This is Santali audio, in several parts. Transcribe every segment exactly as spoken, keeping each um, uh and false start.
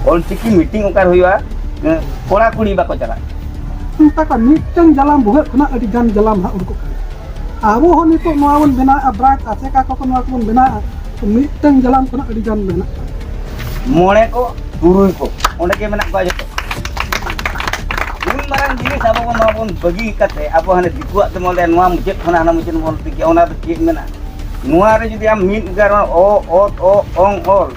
ᱚᱞᱪᱤᱠᱤ ᱢᱤᱴᱤᱝ ᱚᱠᱟᱨᱮ ᱦᱩᱭᱩᱜᱼᱟ? ᱠᱚᱲᱟ ᱠᱩᱲᱤ ᱵᱟᱠᱚ ᱪᱟᱞᱟᱜ᱾ ᱚᱱᱠᱟ ᱠᱚ ᱢᱤᱫᱴᱟᱝ ᱡᱟᱞᱟᱢ ᱵᱷᱩᱜᱟᱹᱜ ᱠᱷᱚᱱᱟᱜ ᱟᱹᱰᱤ ᱜᱟᱱ ᱡᱟᱞᱟᱢ ᱦᱟᱸᱜ ᱩᱰᱩᱠᱚᱜ ᱠᱟᱱᱟ᱾ ᱟᱵᱚ ᱦᱚᱸ ᱱᱤᱛᱚᱜ ᱱᱚᱣᱟ ᱵᱚᱱ ᱵᱮᱱᱟᱣᱮᱫᱼᱟ, ᱵᱨᱟᱧᱪ ᱟᱥᱮᱠᱟ ᱠᱚ ᱱᱚᱣᱟ ᱠᱚᱵᱚᱱ ᱵᱮᱱᱟᱣᱮᱫᱼᱟ, ᱛᱚ ᱢᱤᱫᱴᱟᱝ ᱡᱟᱞᱟᱢ ᱠᱷᱚᱱᱟᱜ ᱟᱹᱰᱤ ᱜᱟᱱ ᱢᱮᱱᱟᱜ ᱠᱚᱣᱟ᱾ ᱢᱚᱬᱮ ᱠᱚ ᱛᱩᱨᱩᱭ ᱠᱚ ᱚᱸᱰᱮ ᱜᱮ ᱢᱮᱱᱟᱜ ᱠᱚᱣᱟ ᱡᱚᱛᱚ᱾ ᱩᱱ ᱢᱟᱨᱟᱝ ᱡᱤᱱᱤᱥ ᱟᱵᱚ ᱵᱚᱱ ᱱᱚᱣᱟ ᱵᱚᱱ ᱵᱟᱹᱜᱤ ᱠᱟᱛᱮ ᱟᱵᱚ ᱦᱟᱱᱮ ᱫᱤᱠᱩᱣᱟᱜ ᱛᱮ ᱢᱚᱱᱮ ᱱᱚᱣᱟ ᱢᱩᱪᱟᱹᱫ ᱠᱷᱚᱱᱟᱜ ᱦᱟᱱᱟ ᱢᱩᱪᱟᱹᱫ ᱵᱚᱱ ᱛᱤᱠᱤᱭᱟ, ᱚᱱᱟ ᱫᱚ ᱪᱮᱫ ᱢᱮᱱᱟᱜᱼᱟ? ᱱᱚᱣᱟ ᱨᱮ ᱡᱩᱫᱤ ᱟᱢ ᱢᱤᱫ ᱜᱟᱨ ᱚ, ᱚᱛ, ᱚ, ᱚᱝ, ᱚᱞ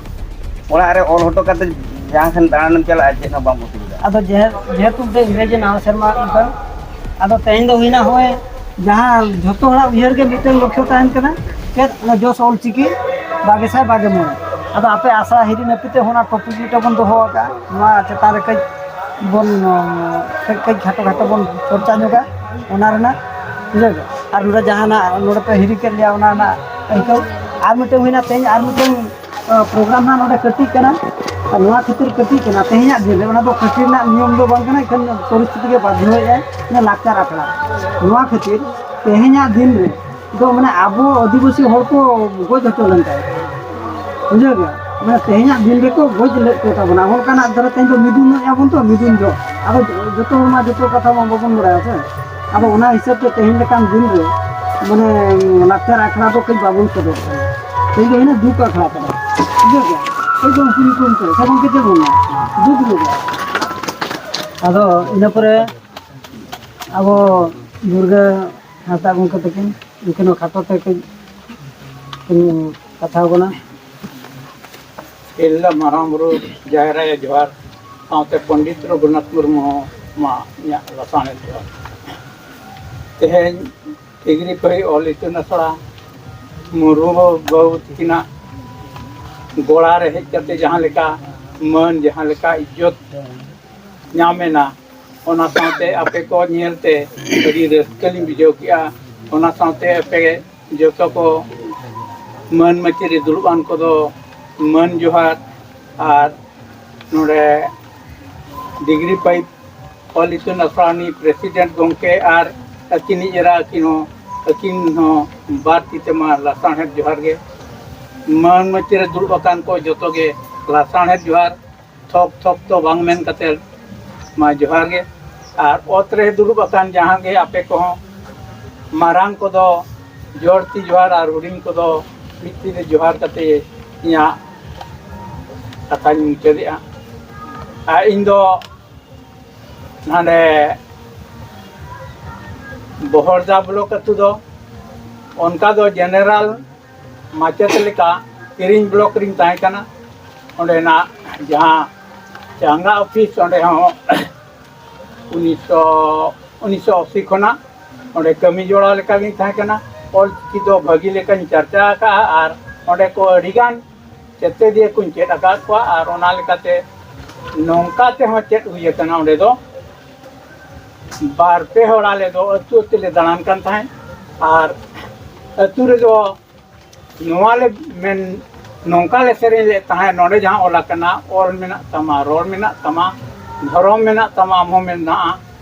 ᱚᱲᱟᱜ ᱨᱮ ᱚᱞ ᱦᱚᱴᱚ ᱠᱟᱛᱮ ᱡᱟᱦᱟᱸ ᱥᱮᱱ ᱫᱟᱬᱟᱱᱮᱢ ᱪᱟᱞᱟᱜᱼᱟ, ᱪᱮᱫ ᱦᱚᱸ ᱵᱟᱢ ᱚᱥᱩᱵᱤᱫᱷᱟᱜᱼᱟ᱾ ᱟᱫᱚ ᱡᱮᱦᱮ-, ᱡᱮᱦᱮᱛᱩ ᱢᱤᱫᱴᱮᱱ ᱤᱝᱨᱮᱡᱤ ᱱᱟᱣᱟ ᱥᱮᱨᱢᱟ ᱚᱱᱠᱟ, ᱟᱫᱚ ᱛᱮᱦᱮᱧ ᱫᱚ ᱦᱩᱭᱱᱟ ᱦᱚᱸᱜᱼᱚᱭ ᱡᱟᱦᱟᱸ ᱡᱷᱚᱛᱚ ᱦᱚᱲᱟᱜ ᱩᱭᱦᱟᱹᱨ ᱜᱮ ᱢᱤᱫᱴᱮᱱ ᱞᱚᱠᱠᱷᱚ ᱛᱟᱦᱮᱱ ᱠᱟᱱᱟ, ᱪᱮᱫ? ᱚᱱᱟ ᱡᱚᱥ ᱚᱞ ᱪᱤᱠᱤ ᱵᱟᱜᱮ ᱥᱟᱭ ᱵᱟᱜᱮ ᱢᱚᱬᱮ᱾ ᱟᱫᱚ ᱟᱯᱮ ᱟᱥᱟ ᱦᱤᱨᱤ ᱱᱟᱹᱯᱤᱛ ᱛᱮ ᱚᱱᱟ ᱴᱚᱯᱤᱠ ᱢᱤᱫᱴᱮᱱ ᱵᱚᱱ ᱫᱚᱦᱚ ᱟᱠᱟᱫᱼᱟ, ᱱᱚᱣᱟ ᱪᱮᱛᱟᱱ ᱨᱮ ᱠᱟᱹᱡ ᱵᱚᱱ, ᱠᱟᱹᱡ, ᱠᱟᱹᱡ ᱠᱷᱟᱴᱚ ᱠᱷᱟᱴᱚ ᱵᱚᱱ ᱪᱚᱨᱪᱟ ᱧᱚᱜᱟ ᱚᱱᱟ ᱨᱮᱱᱟᱜ, ᱵᱩᱡᱷᱟᱹᱣ ᱠᱮᱫᱟ? ᱟᱨ ᱱᱚᱰᱮ ᱡᱟᱦᱟᱱᱟᱜ ᱱᱚᱰᱮ ᱯᱮ ᱦᱤᱨᱤ ᱠᱮᱫ ᱞᱮᱭᱟ, ᱚᱱᱟ ᱨᱮᱱᱟᱜ ᱟᱹᱭᱠᱟᱹᱣ᱾ ᱟᱨ ᱢᱤᱫᱴᱮᱱ ᱦᱩᱭᱱᱟ ᱛᱮᱦᱮᱧ, ᱟᱨ ᱢᱤᱫᱴᱮᱱ ᱯᱨᱳᱜᱨᱟᱢ ᱦᱟᱸᱜ ᱱᱚᱰᱮ ᱠᱟᱹᱴᱤᱡ ᱠᱟᱱᱟ, ᱟᱨ ᱱᱚᱣᱟ ᱠᱷᱟᱹᱛᱤᱨ ᱠᱟᱹᱴᱤᱡ ᱠᱟᱱᱟ ᱛᱮᱦᱮᱧᱟᱜ ᱫᱤᱱ ᱨᱮ᱾ ᱚᱱᱟ ᱫᱚ ᱠᱟᱹᱴᱤᱡ ᱨᱮᱱᱟᱜ ᱱᱤᱭᱚᱢ ᱫᱚ ᱵᱟᱝ ᱠᱟᱱᱟ, ᱮᱱᱠᱷᱟᱱ ᱯᱚᱨᱤᱥᱛᱷᱤᱛᱤ ᱜᱮ ᱵᱟᱫᱷᱭᱚᱭᱮᱫᱼᱟᱭ, ᱚᱱᱟ ᱞᱟᱠᱪᱟᱨ ᱟᱠᱷᱲᱟ᱾ ᱱᱚᱣᱟ ᱠᱷᱟᱹᱛᱤᱨ ᱛᱮᱦᱮᱧᱟᱜ ᱫᱤᱱ ᱨᱮ ᱫᱚ ᱢᱟᱱᱮ ᱟᱵᱚ ᱟᱹᱫᱤᱵᱟᱹᱥᱤ ᱦᱚᱲ ᱠᱚ ᱜᱚᱡ ᱦᱚᱪᱚ ᱞᱮᱱ ᱛᱟᱦᱮᱸᱫ, ᱵᱩᱡᱷᱟᱹᱣ ᱜᱮ? ᱢᱟᱱᱮ ᱛᱮᱦᱮᱧᱟᱜ ᱫᱤᱱ ᱨᱮᱠᱚ ᱜᱚᱡ ᱞᱮᱫ ᱠᱚ ᱛᱟᱵᱚᱱᱟ᱾ ᱚᱱᱠᱟᱱᱟᱜ ᱫᱷᱟᱨᱟ ᱛᱮᱦᱮᱧ ᱫᱚ ᱢᱤᱫᱩᱱ ᱧᱚᱜ ᱟᱵᱚᱱ ᱛᱚ, ᱢᱤᱫᱩᱱ ᱡᱚᱦᱚᱜ ᱟᱵᱚ ᱡᱚᱛᱚ ᱦᱚᱲ ᱢᱟ ᱡᱚᱛᱚ ᱠᱟᱛᱷᱟ ᱢᱟ ᱵᱟᱵᱚᱱ ᱵᱟᱲᱟᱭᱟ ᱥᱮ᱾ ᱟᱫᱚ ᱚᱱᱟ ᱦᱤᱥᱟᱹᱵ ᱛᱮ ᱛᱮᱦᱮᱧ ᱞᱮᱠᱟᱱ ᱫᱤᱱ ᱨᱮ ᱢᱟᱱᱮ ᱞᱟᱠᱪᱟᱨ ᱟᱠᱷᱲᱟ ᱫᱚ ᱠᱟᱹᱡ ᱵᱟᱵᱚᱱ ᱥᱚᱫᱚᱨ ᱠᱟᱱᱟ᱾ ᱛᱮᱦᱮᱧ ᱫᱚ ᱦᱩᱭᱱᱟ ᱫᱩᱠ ᱟᱠᱷᱲᱟ ᱛᱟᱵᱚᱱ᱾ ᱵᱩᱡᱷᱟᱹᱣ ᱠᱮᱜᱼᱟ? ᱠᱟᱹᱡ ᱵᱚᱱ ᱠᱩᱞᱤ ᱠᱚᱢ ᱠᱟᱱᱟ᱾ ᱥᱮ ᱜᱚᱢᱠᱮ ᱪᱮᱫ ᱵᱚᱱ ᱢᱮᱱᱟ? ᱫᱩᱠ ᱧᱚᱜ ᱜᱮᱭᱟ᱾ ᱟᱫᱚ ᱤᱱᱟᱹ ᱯᱚᱨᱮ ᱟᱵᱚ ᱫᱩᱨᱜᱟᱹ ᱦᱟᱸᱥᱫᱟ ᱜᱚᱢᱠᱮ ᱛᱟᱹᱠᱤᱱ ᱩᱱᱠᱤᱱ ᱦᱚᱸ ᱠᱷᱟᱴᱚ ᱛᱮ ᱠᱟᱹᱡ ᱠᱤᱱ ᱠᱟᱛᱷᱟ ᱠᱟᱱᱟ᱾ ᱛᱤᱨᱞᱟᱹ ᱢᱟᱨᱟᱝ ᱵᱩᱨᱩ ᱡᱟᱦᱮᱨ ᱟᱭᱳ ᱡᱚᱦᱟᱨ ᱥᱟᱶᱛᱮ ᱯᱚᱱᱰᱤᱛ ᱨᱚᱜᱷᱩᱱᱟᱛᱷ ᱢᱩᱨᱢᱩ ᱦᱚᱸ ᱢᱟ ᱤᱧᱟᱹᱜ ᱞᱟᱥᱟᱬᱦᱮᱫ ᱡᱚᱦᱟᱨ᱾ ᱛᱮᱦᱮᱧ ᱰᱤᱜᱽᱨᱤ ᱯᱟᱹᱦᱤ ᱚᱞ ᱤᱛᱩᱱ ᱟᱥᱲᱟ ᱢᱩᱨᱢᱩ ᱵᱟᱹᱵᱩ ᱛᱤᱠᱤᱱᱟᱜ ᱜᱚᱲᱟ ᱨᱮ ᱦᱮᱡ ᱠᱟᱛᱮ ᱡᱟᱦᱟᱸ ᱞᱮᱠᱟ ᱢᱟᱹᱱ, ᱡᱟᱦᱟᱸ ᱞᱮᱠᱟ ᱤᱡᱽᱡᱚᱛ ᱧᱟᱢ ᱮᱱᱟ, ᱚᱱᱟ ᱥᱟᱶᱛᱮ ᱟᱯᱮ ᱠᱚ ᱧᱮᱞ ᱛᱮ ᱟᱹᱰᱤ ᱨᱟᱹᱥᱠᱟᱹ ᱞᱤᱧ ᱵᱩᱡᱷᱟᱹᱣ ᱠᱮᱜᱼᱟ᱾ ᱚᱱᱟ ᱥᱟᱶᱛᱮ ᱟᱯᱮ ᱡᱚᱛᱚ ᱠᱚ ᱢᱟᱹᱱ ᱢᱟᱹᱪᱤ ᱨᱮ ᱫᱩᱲᱩᱵ ᱟᱱ ᱠᱚᱫᱚ ᱢᱟᱹᱱ ᱡᱚᱦᱟᱨ, ᱟᱨ ᱱᱚᱰᱮ ᱰᱤᱜᱽᱨᱤ ᱯᱟᱭᱤᱯ ᱚᱞ ᱤᱛᱩᱱ ᱟᱥᱲᱟ ᱨᱤᱱᱤᱡ ᱯᱨᱮᱥᱤᱰᱮᱱᱴ ᱜᱚᱢᱠᱮ ᱟᱨ ᱟᱹᱠᱤᱱᱤᱡ ᱮᱨᱟ, ᱟᱹᱠᱤᱱ ᱦᱚᱸ, ᱟᱹᱠᱤᱱ ᱦᱚᱸ ᱵᱟᱨ ᱛᱤ ᱛᱮᱢᱟ ᱞᱟᱥᱟᱬᱦᱮᱫ ᱡᱚᱦᱟᱨ ᱜᱮ᱾ ᱢᱟᱹᱱ ᱢᱟᱹᱪᱤ ᱨᱮ ᱫᱩᱲᱩᱵ ᱟᱠᱟᱱ ᱠᱚ ᱡᱚᱛᱚ ᱜᱮ ᱞᱟᱥᱟᱬᱦᱮᱫ ᱡᱚᱦᱟᱨ᱾ ᱛᱷᱚᱯ ᱛᱷᱚᱯ ᱫᱚ ᱵᱟᱝ ᱢᱮᱱ ᱠᱟᱛᱮ, ᱢᱟ ᱡᱚᱦᱟᱨ ᱜᱮ᱾ ᱟᱨ ᱚᱛ ᱨᱮ ᱫᱩᱲᱩᱵ ᱟᱠᱟᱱ ᱡᱟᱦᱟᱸ ᱜᱮ ᱟᱯᱮ ᱠᱚᱦᱚᱸ, ᱢᱟᱨᱟᱝ ᱠᱚᱫᱚ ᱡᱚᱦᱟᱨ ᱛᱤ ᱡᱚᱦᱟᱨ, ᱟᱨ ᱦᱩᱰᱤᱧ ᱠᱚᱫᱚ ᱢᱤᱫ ᱛᱤ ᱨᱮ ᱡᱚᱦᱟᱨ ᱠᱟᱛᱮ ᱤᱧᱟᱹᱜ ᱠᱟᱛᱷᱟᱧ ᱢᱩᱪᱟᱹᱫᱮᱜᱼᱟ᱾ ᱟᱨ ᱤᱧ ᱫᱚ ᱱᱟᱰᱮ ᱵᱚᱦᱚᱲᱫᱟ ᱵᱞᱚᱠ ᱟᱹᱛᱩ ᱫᱚ ᱚᱱᱠᱟ ᱫᱚ ᱡᱮᱱᱟᱨᱮᱞ ᱢᱟᱪᱮᱛ ᱞᱮᱠᱟ ᱠᱤᱨᱤᱧ ᱵᱞᱚᱠ ᱨᱤᱧ ᱛᱟᱦᱮᱸ ᱠᱟᱱᱟ᱾ ᱚᱸᱰᱮᱱᱟᱜ ᱡᱟᱦᱟᱸ ᱪᱟᱸᱜᱟ ᱚᱯᱷᱤᱥ, ᱚᱸᱰᱮ ᱦᱚᱸ ᱩᱱᱤᱥᱥᱚ ᱩᱱᱤᱥᱥᱚ ᱟᱥᱤ ᱠᱷᱚᱱᱟᱜ ᱚᱸᱰᱮ ᱠᱟᱹᱢᱤ ᱡᱚᱲᱟᱣ ᱞᱮᱠᱟᱜᱤᱧ ᱛᱟᱦᱮᱸ ᱠᱟᱱᱟ᱾ ᱚᱞ ᱪᱤᱠᱤ ᱫᱚ ᱵᱷᱟᱹᱜᱤ ᱞᱮᱠᱟᱧ ᱪᱟᱨᱪᱟ ᱟᱠᱟᱫᱼᱟ ᱟᱨ ᱚᱸᱰᱮ ᱠᱚ ᱟᱹᱰᱤᱜᱟᱱ ᱪᱮᱛᱮᱫᱤᱭᱟᱹ ᱠᱚᱧ ᱪᱮᱫ ᱟᱠᱟᱫ ᱠᱚᱣᱟ᱾ ᱟᱨ ᱚᱱᱟ ᱞᱮᱠᱟᱛᱮ ᱱᱚᱝᱠᱟ ᱛᱮᱦᱚᱸ ᱪᱮᱫ ᱦᱩᱭ ᱟᱠᱟᱱᱟ, ᱚᱸᱰᱮ ᱫᱚ ᱵᱟᱨ ᱯᱮ ᱦᱚᱲ ᱟᱞᱮ ᱫᱚ ᱟᱹᱛᱩ ᱟᱹᱛᱩ ᱞᱮ ᱫᱟᱬᱟᱱ ᱠᱟᱱ ᱛᱟᱦᱮᱸᱫ᱾ ᱟᱨ ᱟᱹᱛᱩ ᱨᱮᱫᱚ ᱱᱚᱣᱟ ᱞᱮ ᱢᱮᱱ, ᱱᱚᱝᱠᱟ ᱞᱮ ᱥᱮᱨᱮᱧ ᱞᱮᱫ ᱛᱟᱦᱮᱸᱫ, ᱱᱚᱰᱮ ᱡᱟᱦᱟᱸ ᱚᱞ ᱟᱠᱟᱱᱟ, ᱚᱞ ᱢᱮᱱᱟᱜ ᱛᱟᱢᱟ, ᱨᱚᱲ ᱢᱮᱱᱟᱜ ᱛᱟᱢᱟ, ᱫᱷᱚᱨᱚᱢ ᱢᱮᱱᱟᱜ ᱛᱟᱢᱟ, ᱟᱢ ᱦᱚᱸ ᱢᱮᱱᱟᱜᱼᱟ᱾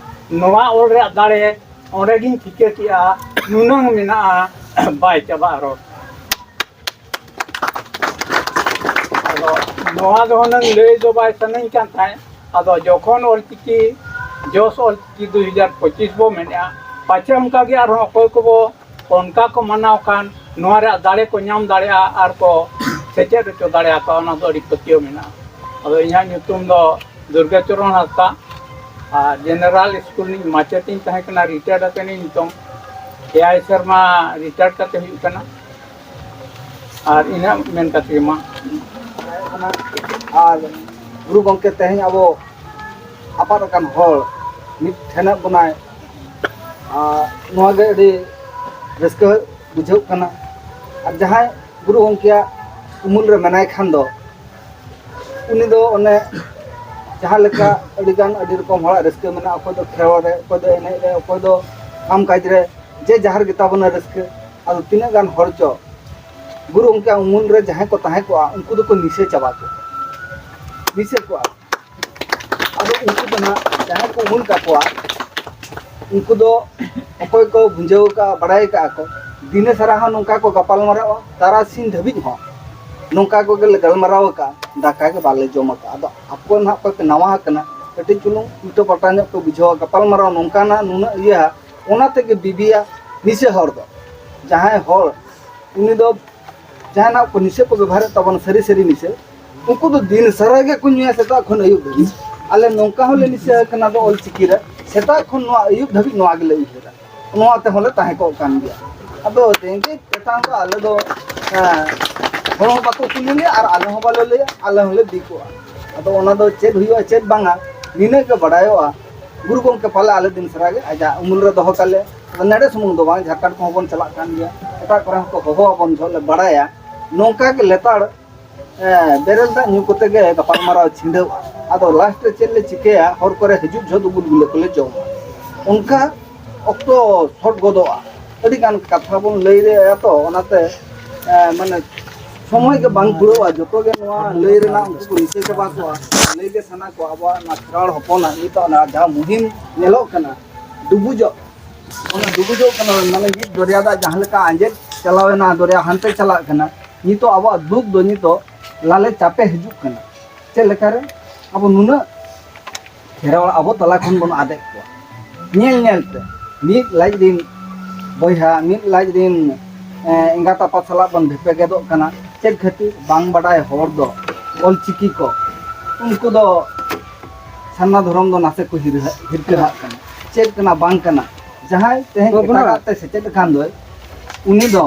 ᱱᱚᱣᱟ ᱚᱞ ᱨᱮᱭᱟᱜ ᱫᱟᱲᱮ ᱚᱸᱰᱮ ᱜᱤᱧ ᱴᱷᱤᱠᱟᱹ ᱠᱮᱜᱼᱟ, ᱱᱩᱱᱟᱹᱝ ᱢᱮᱱᱟᱜᱼᱟ, ᱵᱟᱭ ᱪᱟᱵᱟᱜᱼᱟ ᱨᱚᱲ᱾ ᱟᱫᱚ ᱱᱚᱣᱟ ᱫᱚ ᱦᱩᱱᱟᱹᱝ ᱞᱟᱹᱭ ᱫᱚ ᱵᱟᱭ ᱥᱟᱱᱟᱧ ᱠᱟᱱ ᱛᱟᱦᱮᱸᱫ᱾ ᱟᱫᱚ ᱡᱚᱠᱷᱚᱱ ᱚᱞᱪᱤᱠᱤ, ᱡᱚᱥ ᱚᱞᱪᱤᱠᱤ ᱫᱩᱭ ᱦᱟᱡᱟᱨ ᱯᱚᱸᱪᱤᱥ ᱵᱚ ᱢᱮᱱᱮᱫᱼᱟ, ᱯᱟᱪᱷᱮ ᱚᱱᱠᱟ ᱜᱮ ᱟᱨᱦᱚᱸ ᱚᱠᱚᱭ ᱠᱚᱵᱚ ᱚᱱᱠᱟ ᱠᱚ ᱢᱟᱱᱟᱣ ᱠᱷᱟᱱ ᱱᱚᱣᱟ ᱨᱮᱭᱟᱜ ᱫᱟᱲᱮ ᱠᱚ ᱧᱟᱢ ᱫᱟᱲᱮᱭᱟᱜᱼᱟ ᱟᱨ ᱠᱚ ᱥᱮᱪᱮᱫ ᱦᱚᱪᱚ ᱫᱟᱲᱮᱭᱟᱠᱚᱣᱟ, ᱚᱱᱟ ᱫᱚ ᱟᱹᱰᱤ ᱯᱟᱹᱛᱭᱟᱹᱣ ᱢᱮᱱᱟᱜᱼᱟ᱾ ᱟᱫᱚ ᱤᱧᱟᱹᱜ ᱧᱩᱛᱩᱢ ᱫᱚ ᱫᱩᱨᱜᱟᱪᱚᱨᱚᱱ ᱦᱟᱸᱥᱫᱟ, ᱟᱨ ᱡᱮᱱᱟᱨᱮᱞ ᱥᱠᱩᱞ ᱨᱤᱱᱤᱡ ᱢᱟᱪᱮᱛ ᱤᱧ ᱛᱟᱦᱮᱸ ᱠᱟᱱᱟ, ᱨᱤᱴᱟᱭᱟᱨᱰ ᱟᱠᱟᱱᱟᱹᱧ, ᱱᱤᱛᱚᱝ ᱮᱭᱟᱭ ᱥᱮᱨᱢᱟ ᱨᱤᱴᱟᱭᱟᱨᱰ ᱠᱟᱛᱮ ᱦᱩᱭᱩᱜ ᱠᱟᱱᱟ᱾ ᱟᱨ ᱤᱱᱟᱹᱜ ᱢᱮᱱ ᱠᱟᱛᱮ ᱜᱮ ᱢᱟ᱾ ᱟᱨ ᱜᱩᱨᱩ ᱜᱚᱢᱠᱮ ᱛᱮᱦᱮᱧ ᱟᱵᱚ ᱟᱯᱟᱛ ᱟᱠᱟᱱ ᱦᱚᱲ ᱢᱤᱫ ᱴᱷᱮᱱᱮᱫ ᱵᱚᱱᱟᱭ, ᱟᱨ ᱱᱚᱣᱟ ᱜᱮ ᱟᱹᱰᱤ ᱨᱟᱹᱥᱠᱟᱹ ᱵᱩᱡᱷᱟᱹᱜ ᱠᱟᱱᱟ᱾ ᱟᱨ ᱡᱟᱦᱟᱸᱭ ᱜᱩᱨᱩ ᱜᱚᱢᱠᱮᱭᱟᱜ ᱩᱢᱩᱞ ᱨᱮ ᱢᱮᱱᱟᱭ ᱠᱷᱟᱱ ᱫᱚ, ᱩᱱᱤ ᱫᱚ ᱚᱱᱮ ᱡᱟᱦᱟᱸ ᱞᱮᱠᱟ ᱟᱹᱰᱤᱜᱟᱱ ᱟᱹᱰᱤ ᱨᱚᱠᱚᱢ ᱦᱚᱲᱟᱜ ᱨᱟᱹᱥᱠᱟᱹ ᱢᱮᱱᱟᱜᱼᱟ, ᱚᱠᱚᱭ ᱫᱚ ᱠᱷᱮᱞᱣᱟᱲ ᱨᱮ, ᱚᱠᱚᱭ ᱫᱚ ᱮᱱᱮᱡ ᱨᱮ, ᱚᱠᱚᱭ ᱫᱚ ᱠᱟᱢ ᱠᱟᱡᱽ ᱨᱮ, ᱡᱮ ᱡᱟᱦᱟᱨ ᱜᱮᱛᱟ ᱵᱚᱱᱟ ᱨᱟᱹᱥᱠᱟᱹ᱾ ᱟᱫᱚ ᱛᱤᱱᱟᱹᱜ ᱜᱟᱱ ᱦᱚᱲ ᱪᱚ ᱜᱩᱨᱩ ᱜᱚᱢᱠᱮᱭᱟᱜ ᱩᱢᱩᱞ ᱨᱮ ᱡᱟᱦᱟᱸᱭ ᱠᱚ ᱛᱟᱦᱮᱸ ᱠᱚᱜᱼᱟ, ᱩᱱᱠᱩ ᱫᱚᱠᱚ ᱱᱤᱥᱟᱹ ᱪᱟᱵᱟ ᱠᱚᱜᱼᱟ, ᱱᱤᱥᱟᱹ ᱠᱚᱜᱼᱟ᱾ ᱟᱫᱚ ᱩᱱᱠᱩ ᱫᱚ ᱱᱟᱦᱟᱜ ᱡᱟᱦᱟᱸᱭ ᱠᱚ ᱩᱢᱩᱞ ᱠᱟᱠᱚᱣᱟ, ᱩᱱᱠᱩ ᱫᱚ ᱚᱠᱚᱭ ᱠᱚ ᱵᱩᱡᱷᱟᱹᱣ ᱠᱟᱜᱼᱟ, ᱵᱟᱲᱟᱭ ᱠᱟᱜᱼᱟ ᱠᱚ, ᱫᱤᱱᱮ ᱥᱟᱨᱟ ᱦᱚᱸ ᱱᱚᱝᱠᱟ ᱠᱚ ᱜᱟᱯᱟᱞ ᱢᱟᱨᱟᱣᱟ, ᱛᱟᱨᱟᱥᱤᱧ ᱫᱷᱟᱹᱵᱤᱡ ᱦᱚᱸ ᱱᱚᱝᱠᱟ ᱠᱚᱜᱮ ᱞᱮ ᱜᱟᱞᱢᱟᱨᱟᱣ ᱟᱠᱟᱜᱼᱟ᱾ ᱫᱟᱠᱟ ᱜᱮ ᱵᱟᱞᱮ ᱡᱚᱢ ᱟᱠᱟᱫᱼᱟ᱾ ᱟᱫᱚ ᱟᱠᱚ ᱱᱟᱦᱟᱜ ᱚᱠᱚᱭ ᱯᱮ ᱱᱟᱣᱟ ᱟᱠᱟᱱᱟ, ᱠᱟᱹᱴᱤᱡ ᱪᱩᱞᱩᱝ ᱩᱞᱴᱟᱹ ᱯᱟᱞᱴᱟ ᱧᱚᱜ ᱠᱚ ᱵᱩᱡᱷᱟᱹᱣᱟ, ᱜᱟᱯᱟᱞ ᱢᱟᱨᱟᱣ ᱱᱚᱝᱠᱟᱱᱟ, ᱱᱩᱱᱟᱹᱜ ᱤᱭᱟᱹ, ᱚᱱᱟ ᱛᱮᱜᱮ ᱵᱤᱵᱤᱭᱟ ᱱᱤᱥᱟᱹ ᱦᱚᱲ ᱫᱚ᱾ ᱡᱟᱦᱟᱸᱭ ᱦᱚᱲ, ᱩᱱᱤ ᱫᱚ ᱡᱟᱦᱟᱱᱟᱜ ᱠᱚ ᱱᱤᱥᱟᱹ ᱠᱚ ᱵᱮᱵᱚᱦᱟᱨᱮᱫ ᱛᱟᱵᱚᱱᱟ, ᱥᱟᱹᱨᱤ ᱥᱟᱹᱨᱤ ᱱᱤᱥᱟᱹ, ᱩᱱᱠᱩ ᱫᱚ ᱫᱤᱱ ᱥᱟᱨᱟ ᱜᱮᱠᱚ ᱧᱩᱭᱟ, ᱥᱮᱛᱟᱜ ᱠᱷᱚᱱ ᱟᱹᱭᱩᱵ ᱫᱷᱟᱹᱵᱤᱡ᱾ ᱟᱞᱮ ᱱᱚᱝᱠᱟ ᱦᱚᱸᱞᱮ ᱱᱤᱥᱟᱹ ᱟᱠᱟᱱᱟ ᱫᱚ ᱚᱞ ᱪᱤᱠᱤ ᱨᱮ, ᱥᱮᱛᱟᱜ ᱠᱷᱚᱱ ᱱᱚᱣᱟ ᱟᱹᱭᱩᱵ ᱫᱷᱟᱹᱵᱤᱡ ᱱᱚᱣᱟ ᱜᱮᱞᱮ ᱩᱭᱦᱟᱹᱨᱟ, ᱱᱚᱣᱟ ᱛᱮᱦᱚᱸ ᱞᱮ ᱛᱟᱦᱮᱸ ᱠᱚᱜ ᱠᱟᱱ ᱜᱮᱭᱟ᱾ ᱟᱫᱚ ᱨᱮᱸᱜᱮᱡ ᱛᱮᱛᱟᱝ ᱫᱚ ᱟᱞᱮ ᱫᱚ, ᱦᱮᱸ, ᱦᱚᱲ ᱦᱚᱸ ᱵᱟᱠᱚ ᱠᱩᱞᱤ ᱞᱮᱭᱟ ᱟᱨ ᱟᱞᱮ ᱦᱚᱸ ᱵᱟᱞᱮ ᱞᱟᱹᱭᱟ, ᱟᱞᱮ ᱦᱚᱸᱞᱮ ᱫᱤᱠᱚᱜᱼᱟ᱾ ᱟᱫᱚ ᱚᱱᱟ ᱫᱚ ᱪᱮᱫ ᱦᱩᱭᱩᱜᱼᱟ, ᱪᱮᱫ ᱵᱟᱝᱟ, ᱱᱤᱱᱟᱹᱜ ᱜᱮ ᱵᱟᱰᱟᱭᱚᱜᱼᱟ᱾ ᱜᱩᱨᱩ ᱜᱚᱢᱠᱮ ᱯᱟᱞᱮ ᱟᱞᱮ ᱫᱤᱱ ᱥᱟᱨᱟ ᱜᱮ ᱟᱡᱟᱜ ᱩᱢᱩᱞ ᱨᱮ ᱫᱚᱦᱚ ᱠᱟᱞᱮ᱾ ᱟᱫᱚ ᱱᱚᱰᱮ ᱥᱩᱢᱩᱝ ᱫᱚ ᱵᱟᱝ, ᱡᱷᱟᱨᱠᱷᱚᱸᱰ ᱠᱚᱦᱚᱸ ᱵᱚᱱ ᱪᱟᱞᱟᱜ ᱠᱟᱱ ᱜᱮᱭᱟ, ᱮᱴᱟᱜ ᱠᱚᱨᱮ ᱦᱚᱸᱠᱚ ᱦᱚᱦᱚ ᱟᱵᱚᱱ ᱡᱚᱦᱚᱜ ᱞᱮ ᱵᱟᱲᱟᱭᱟ᱾ ᱱᱚᱝᱠᱟ ᱜᱮ ᱞᱮᱛᱟᱲ, ᱦᱮᱸ, ᱵᱮᱨᱮᱞ ᱫᱟᱜ ᱧᱩ ᱠᱚᱛᱮ ᱜᱮ ᱜᱟᱯᱟᱞᱢᱟᱨᱟᱣ ᱪᱷᱤᱸᱰᱟᱹᱣᱼᱟ᱾ ᱟᱫᱚ ᱞᱟᱥᱴ ᱨᱮ ᱪᱮᱫ ᱞᱮ ᱪᱤᱠᱟᱹᱭᱟ? ᱦᱚᱨ ᱠᱚᱨᱮ ᱦᱤᱡᱩᱜ ᱡᱚᱦᱚᱜ ᱩᱜᱩᱞ ᱜᱩᱞᱟᱹ ᱠᱚᱞᱮ ᱡᱚᱢᱟ᱾ ᱚᱱᱠᱟ ᱚᱠᱛᱚ ᱥᱚᱨᱴ ᱜᱚᱫᱚᱜᱼᱟ᱾ ᱟᱹᱰᱤ ᱜᱟᱱ ᱠᱟᱛᱷᱟ ᱵᱚᱱ ᱞᱟᱹᱭ ᱨᱮᱭᱟ ᱛᱚ, ᱚᱱᱟᱛᱮ, ᱮ, ᱢᱟᱱᱮ ᱥᱚᱢᱚᱭ ᱜᱮ ᱵᱟᱝ ᱠᱩᱲᱟᱹᱜᱼᱟ᱾ ᱡᱚᱛᱚ ᱜᱮ ᱱᱚᱣᱟ ᱞᱟᱹᱭ ᱨᱮᱱᱟᱜ ᱩᱱᱠᱩ ᱠᱚ ᱨᱤᱠᱟᱹ ᱪᱟᱵᱟ ᱠᱚᱣᱟ, ᱞᱟᱹᱭ ᱜᱮ ᱥᱟᱱᱟ ᱠᱚᱣᱟ᱾ ᱟᱵᱚᱣᱟᱜ ᱱᱚᱣᱟ ᱠᱷᱮᱨᱣᱟᱲ ᱦᱚᱯᱚᱱᱟᱜ ᱱᱤᱛᱚᱜ ᱚᱱᱟ ᱡᱟᱦᱟᱸ ᱢᱩᱦᱤᱢ ᱧᱮᱞᱚᱜ ᱠᱟᱱᱟ, ᱰᱩᱵᱩᱡᱚᱜ, ᱚᱱᱟ ᱰᱩᱵᱩᱡᱚᱜ ᱠᱟᱱᱟ, ᱢᱟᱱᱮ ᱢᱤᱫ ᱫᱚᱨᱭᱟ ᱫᱟᱜ ᱡᱟᱦᱟᱸ ᱞᱮᱠᱟ ᱟᱸᱡᱮᱫ ᱪᱟᱞᱟᱣᱮᱱᱟ, ᱫᱚᱨᱭᱟ ᱦᱟᱱᱛᱮ ᱪᱟᱞᱟᱜ ᱠᱟᱱᱟ, ᱱᱤᱛᱚᱜ ᱟᱵᱚᱣᱟᱜ ᱫᱩᱠ ᱫᱚ ᱱᱤᱛᱚᱜ ᱞᱟᱞᱮ ᱪᱟᱯᱮ ᱦᱤᱡᱩᱜ ᱠᱟᱱᱟ᱾ ᱪᱮᱫ ᱞᱮᱠᱟᱨᱮ? ᱟᱵᱚ ᱱᱩᱱᱟᱹᱜ ᱠᱷᱮᱨᱣᱟᱲ ᱟᱵᱚ ᱛᱟᱞᱟ ᱠᱷᱚᱱ ᱵᱚᱱ ᱟᱫᱮᱜ ᱠᱚᱣᱟ᱾ ᱧᱮᱞ ᱧᱮᱞ ᱛᱮ ᱢᱤᱫ ᱞᱟᱡ ᱨᱤᱱ ᱵᱚᱭᱦᱟ, ᱢᱤᱫ ᱞᱟᱡ ᱨᱤᱱ, ᱮᱸ, ᱮᱸᱜᱟᱛ ᱟᱯᱟᱛ ᱥᱟᱞᱟᱜ ᱵᱚᱱ ᱵᱷᱮᱯᱮᱜᱮᱫᱚᱜ ᱠᱟᱱᱟ᱾ ᱪᱮᱫ ᱠᱷᱟᱹᱛᱤᱨ? ᱵᱟᱝ ᱵᱟᱰᱟᱭ ᱦᱚᱲ ᱫᱚ ᱚᱞᱪᱤᱠᱤ ᱠᱚ, ᱩᱱᱠᱩ ᱫᱚ ᱥᱟᱨᱱᱟ ᱫᱷᱚᱨᱚᱢ ᱫᱚ ᱱᱟᱥᱮ ᱠᱚ ᱦᱤᱨᱦᱟᱹ-, ᱦᱤᱨᱠᱟᱹᱦᱟᱜ ᱠᱟᱱᱟ᱾ ᱪᱮᱫ ᱠᱟᱱᱟ ᱵᱟᱝ ᱠᱟᱱᱟ, ᱡᱟᱦᱟᱸᱭ ᱛᱮᱦᱮᱧ ᱵᱟᱹᱵᱩ ᱮᱴᱟᱜᱟᱜ ᱛᱮ ᱥᱮᱪᱮᱫ ᱟᱠᱟᱱ ᱫᱚᱭ, ᱩᱱᱤ ᱫᱚ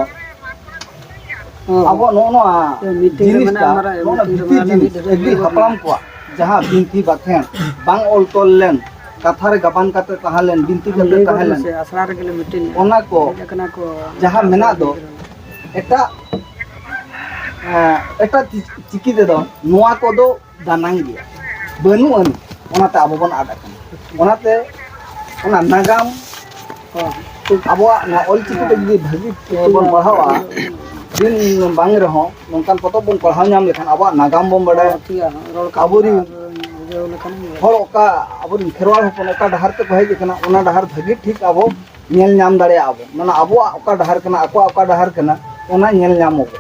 ᱦᱚᱸ᱾ ᱟᱵᱚᱣᱟᱜ ᱱᱚᱜᱼᱚ ᱱᱚᱣᱟ ᱢᱤᱫᱴᱮᱱ ᱨᱮ ᱡᱤᱱᱤᱥᱴᱟ, ᱢᱮᱱᱟᱜᱼᱟ, ᱢᱟᱨᱟᱝ ᱱᱚᱜᱼᱚ ᱱᱚᱣᱟ ᱢᱤᱫᱴᱮᱱ ᱨᱮ ᱵᱷᱤᱛᱤᱨ ᱢᱮᱱᱟᱜᱼᱟ, ᱡᱤᱱᱤᱥ, ᱢᱤᱫ ᱟᱹᱜᱤᱞ ᱦᱟᱯᱲᱟᱢ ᱠᱚᱣᱟᱜ ᱡᱟᱦᱟᱸ ᱵᱤᱱᱛᱤ ᱵᱟᱠᱷᱮᱬ ᱵᱟᱝ ᱚᱞ ᱛᱚᱞ ᱞᱮᱱ, ᱠᱟᱛᱷᱟ ᱨᱮ ᱜᱟᱵᱟᱱ ᱠᱟᱛᱮ ᱛᱟᱦᱮᱸ ᱞᱮᱱ, ᱵᱤᱱᱛᱤ ᱟᱢ ᱠᱟᱛᱮ ᱞᱟᱹᱭ ᱜᱚᱫ ᱛᱟᱦᱮᱸ ᱞᱮᱱ, ᱢᱮᱥᱮ, ᱟᱥᱲᱟ ᱨᱮᱜᱮ ᱞᱮ ᱢᱤᱫᱴᱮᱱ ᱚᱱᱟ ᱠᱚ ᱦᱮᱡ ᱟᱠᱟᱱᱟ ᱠᱚ, ᱡᱟᱦᱟᱸ ᱢᱮᱱᱟᱜ ᱫᱚ, ᱮᱴᱟᱜ, ᱮᱸ, ᱮᱴᱟᱜ ᱪᱤ-, ᱪᱤᱠᱤ ᱛᱮᱫᱚ ᱱᱚᱣᱟ ᱠᱚᱫᱚ ᱫᱟᱱᱟᱝ ᱜᱮᱭᱟ, ᱵᱟᱹᱱᱩᱜ ᱟᱹᱱᱤᱡ, ᱚᱱᱟᱛᱮ ᱟᱵᱚ ᱵᱚᱱ ᱟᱫ ᱟᱠᱟᱱᱟ᱾ ᱚᱱᱟᱛᱮ ᱚᱱᱟ ᱱᱟᱜᱟᱢ, ᱟᱵᱚᱣᱟᱜ ᱱᱚᱣᱟ ᱚᱞᱪᱤᱠᱤ ᱛᱮ ᱡᱩᱫᱤ ᱵᱷᱟᱹᱜᱤ ᱵᱚᱱ ᱯᱟᱲᱦᱟᱣᱟ, ᱫᱤᱱ ᱵᱟᱝ ᱨᱮᱦᱚᱸ ᱱᱚᱝᱠᱟᱱ ᱯᱚᱛᱚᱵ ᱵᱚᱱ ᱯᱟᱲᱦᱟᱣ ᱧᱟᱢ ᱞᱮᱠᱷᱟᱱ ᱟᱵᱚᱣᱟᱜ ᱱᱟᱜᱟᱢ ᱵᱚᱱ ᱵᱟᱰᱟᱭᱟ᱾ ᱨᱚᱲ ᱠᱟᱜ ᱟᱵᱚᱨᱤᱱ ᱵᱩᱡᱷᱟᱹᱣ ᱞᱮᱠᱷᱟᱱ ᱜᱮ᱾ ᱦᱚᱲ ᱚᱠᱟ, ᱟᱵᱚᱨᱤᱱ ᱠᱷᱮᱨᱣᱟᱲ ᱦᱚᱯᱚᱱ ᱚᱠᱟ ᱰᱟᱦᱟᱨ ᱛᱮᱠᱚ ᱦᱮᱡ ᱟᱠᱟᱱᱟ, ᱚᱱᱟ ᱰᱟᱦᱟᱨ ᱵᱷᱟᱹᱜᱤ ᱴᱷᱤᱠ ᱟᱵᱚ ᱧᱮᱞ ᱧᱟᱢ ᱫᱟᱲᱮᱭᱟᱜᱼᱟ ᱵᱚᱱ᱾ ᱢᱟᱱᱮ ᱟᱵᱚᱣᱟᱜ ᱚᱠᱟ ᱰᱟᱦᱟᱨ ᱠᱟᱱᱟ, ᱟᱠᱚᱣᱟᱜ ᱚᱠᱟ ᱰᱟᱦᱟᱨ ᱠᱟᱱᱟ, ᱚᱱᱟ ᱧᱮᱞ ᱧᱟᱢᱚᱜᱚᱜᱼᱟ᱾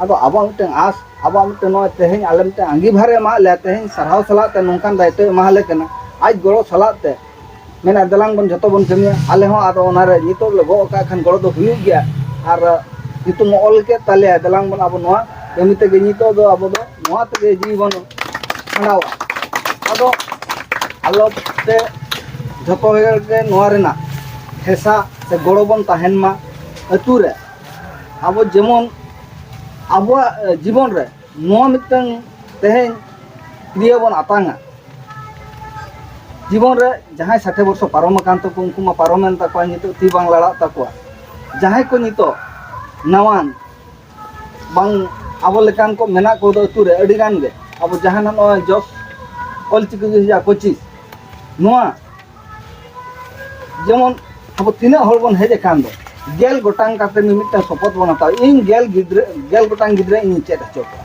ᱟᱫᱚ ᱟᱵᱚᱣᱟᱜ ᱢᱤᱫᱴᱟᱝ ᱟᱸᱥ ᱟᱵᱚᱣᱟᱜ ᱢᱤᱫᱴᱮᱱ ᱱᱚᱜᱼᱚᱭ ᱛᱮᱦᱮᱧ ᱟᱞᱮ ᱢᱤᱫᱴᱮᱱ ᱟᱸᱜᱤᱵᱷᱟᱨᱮ ᱮᱢᱟᱜ ᱞᱮᱭᱟ, ᱛᱮᱦᱮᱧ ᱥᱟᱨᱦᱟᱣ ᱥᱟᱞᱟᱜ ᱛᱮ ᱱᱚᱝᱠᱟᱱ ᱫᱟᱭᱤᱛᱛᱚᱭ ᱮᱢᱟᱞᱮ ᱠᱟᱱᱟ, ᱟᱡ ᱜᱚᱲᱚ ᱥᱟᱞᱟᱜ ᱛᱮ ᱢᱮᱱᱟ, ᱫᱮᱞᱟᱝ ᱵᱚᱱ ᱡᱚᱛᱚ ᱵᱚᱱ ᱠᱟᱹᱢᱤᱭᱟ᱾ ᱟᱞᱮ ᱦᱚᱸ ᱟᱫᱚ ᱚᱱᱟᱨᱮ ᱱᱤᱛᱚᱜ ᱞᱮ ᱜᱚᱜ ᱟᱠᱟᱫ ᱠᱷᱟᱱ ᱜᱚᱲᱚ ᱫᱚ ᱦᱩᱭᱩᱜ ᱜᱮᱭᱟ᱾ ᱟᱨ ᱧᱩᱛᱩᱢ ᱚᱞ ᱠᱮᱫ ᱛᱟᱞᱮᱭᱟ, ᱫᱮᱞᱟᱝ ᱵᱚᱱ ᱟᱵᱚ ᱱᱚᱣᱟ ᱠᱟᱹᱢᱤ ᱛᱮᱜᱮ ᱱᱤᱛᱚᱜ ᱫᱚ ᱟᱵᱚ ᱫᱚ ᱱᱚᱣᱟ ᱛᱮᱜᱮ ᱡᱤᱣᱤ ᱵᱚᱱ ᱠᱷᱟᱸᱰᱟᱣᱟ᱾ ᱟᱫᱚ ᱟᱞᱚ ᱛᱮ ᱡᱷᱚᱛᱚ ᱦᱚᱲ ᱜᱮ ᱱᱚᱣᱟ ᱨᱮᱱᱟᱜ ᱦᱮᱥᱟ ᱥᱮ ᱜᱚᱲᱚ ᱵᱚᱱ ᱛᱟᱦᱮᱱ ᱢᱟ᱾ ᱟᱹᱛᱩ ᱨᱮ ᱟᱵᱚ ᱡᱮᱢᱚᱱ ᱟᱵᱚᱣᱟᱜ, ᱮ, ᱡᱤᱵᱚᱱ ᱨᱮ ᱱᱚᱣᱟ ᱢᱤᱫᱴᱟᱝ ᱛᱮᱦᱮᱧ ᱠᱨᱤᱭᱟᱹ ᱵᱚᱱ ᱟᱛᱟᱝᱟ᱾ ᱡᱤᱵᱚᱱ ᱨᱮ ᱡᱟᱦᱟᱸᱭ ᱥᱟᱴᱷᱮ ᱵᱚᱨᱥᱚ ᱯᱟᱨᱚᱢ ᱟᱠᱟᱱ ᱛᱟᱠᱚ, ᱩᱱᱠᱩ ᱢᱟ ᱯᱟᱨᱚᱢᱮᱱ ᱛᱟᱠᱚᱣᱟ, ᱱᱤᱛᱚᱜ ᱛᱤ ᱵᱟᱝ ᱞᱟᱲᱟᱜ ᱛᱟᱠᱚᱣᱟ᱾ ᱡᱟᱦᱟᱸᱭ ᱠᱚ ᱱᱤᱛᱚᱜ ᱱᱟᱣᱟᱱ ᱵᱟᱝ ᱟᱵᱚ ᱞᱮᱠᱟᱱ ᱠᱚ ᱢᱮᱱᱟᱜ ᱠᱚᱫᱚ ᱟᱹᱛᱩ ᱨᱮ ᱟᱹᱰᱤ ᱜᱟᱱ ᱜᱮ, ᱟᱵᱚ ᱡᱟᱦᱟᱸ ᱱᱚᱜᱼᱚᱭ ᱡᱚᱥ ᱚᱞᱪᱤᱠᱤ ᱫᱩ ᱦᱟᱡᱟᱨ ᱯᱚᱸᱪᱤᱥ, ᱱᱚᱣᱟ ᱡᱮᱢᱚᱱ ᱟᱵᱚ ᱛᱤᱱᱟᱹᱜ ᱦᱚᱲ ᱵᱚᱱ ᱦᱮᱡ ᱟᱠᱟᱱ ᱫᱚ, ᱜᱮᱞ ᱜᱚᱴᱟᱝ ᱠᱟᱛᱮ ᱢᱤᱢᱤᱫᱴᱟᱝ ᱥᱚᱯᱚᱛ ᱵᱚᱱ ᱦᱟᱛᱟᱣᱟ, ᱤᱧ ᱜᱮᱞ ᱜᱤᱫᱽᱨᱟᱹ, ᱜᱮᱞ ᱜᱚᱴᱟᱝ ᱜᱤᱫᱽᱨᱟᱹ ᱤᱧ ᱪᱮᱫ ᱦᱚᱪᱚ ᱠᱚᱣᱟ᱾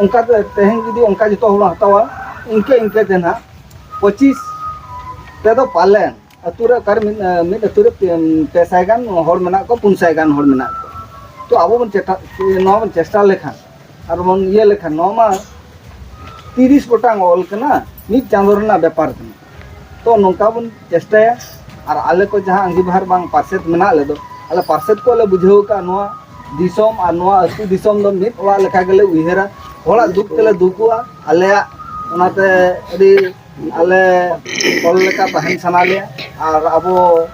ᱚᱱᱠᱟ ᱛᱮ ᱛᱮᱦᱮᱧ ᱡᱩᱫᱤ ᱚᱱᱠᱟ ᱡᱚᱛᱚ ᱦᱚᱲ ᱵᱚᱱ ᱦᱟᱛᱟᱣᱟ, ᱤᱱᱠᱟᱹ ᱤᱱᱠᱟᱹ ᱛᱮ ᱱᱟᱦᱟᱜ ᱯᱚᱸᱪᱤᱥ ᱛᱮᱫᱚ ᱯᱟᱞᱮᱱ ᱟᱹᱛᱩ ᱨᱮ ᱚᱠᱟᱨᱮ ᱢᱤᱫ, ᱢᱤᱫ ᱟᱹᱛᱩ ᱨᱮ ᱯᱮ, ᱯᱮ ᱥᱟᱭ ᱜᱟᱱ ᱦᱚᱲ ᱢᱮᱱᱟᱜ ᱠᱚᱣᱟ, ᱯᱩᱱ ᱥᱟᱭ ᱜᱟᱱ ᱦᱚᱲ ᱢᱮᱱᱟᱜ ᱠᱚᱣᱟ᱾ ᱛᱚ ᱟᱵᱚ ᱵᱚᱱ ᱪᱮᱴᱟ-, ᱱᱚᱣᱟ ᱵᱚᱱ ᱪᱮᱥᱴᱟ ᱞᱮᱠᱷᱟᱱ ᱟᱨ ᱵᱚᱱ ᱤᱭᱟᱹ ᱞᱮᱠᱷᱟᱱ, ᱱᱚᱣᱟ ᱢᱟ ᱛᱤᱨᱤᱥ ᱜᱚᱴᱟᱝ ᱚᱞ ᱠᱟᱱᱟ, ᱢᱤᱫ ᱪᱟᱸᱫᱳ ᱨᱮᱱᱟᱜ ᱵᱮᱯᱟᱨ ᱠᱟᱱᱟ᱾ ᱛᱚ ᱱᱚᱝᱠᱟ ᱵᱚᱱ ᱪᱮᱥᱴᱟᱭᱟ᱾ ᱟᱨ ᱟᱞᱮ ᱠᱚ ᱡᱟᱦᱟᱸ ᱟᱸᱜᱤᱵᱷᱟᱨ ᱵᱟᱝ ᱯᱟᱨᱥᱮᱛ ᱢᱮᱱᱟᱜ ᱞᱮᱫᱚ, ᱟᱞᱮ ᱯᱟᱨᱥᱮᱛ ᱠᱚ ᱞᱮ ᱵᱩᱡᱷᱟᱹᱣ ᱟᱠᱟᱫ, ᱱᱚᱣᱟ ᱫᱤᱥᱚᱢ ᱟᱨ ᱱᱚᱣᱟ ᱟᱹᱛᱩ ᱫᱤᱥᱚᱢ ᱫᱚ ᱢᱤᱫ ᱚᱲᱟᱜ ᱞᱮᱠᱟ ᱜᱮᱞᱮ ᱩᱭᱦᱟᱹᱨᱟ᱾ ᱦᱚᱲᱟᱜ ᱫᱩᱠ ᱛᱮᱞᱮ ᱫᱩᱠᱩᱜᱼᱟ, ᱟᱞᱮᱭᱟᱜ ᱚᱱᱟᱛᱮ ᱟᱹᱰᱤ ᱟᱞᱮ ᱦᱚᱲ ᱞᱮᱠᱟ ᱛᱟᱦᱮᱱ ᱥᱟᱱᱟ ᱞᱮᱭᱟ᱾ ᱟᱨ ᱟᱵᱚ,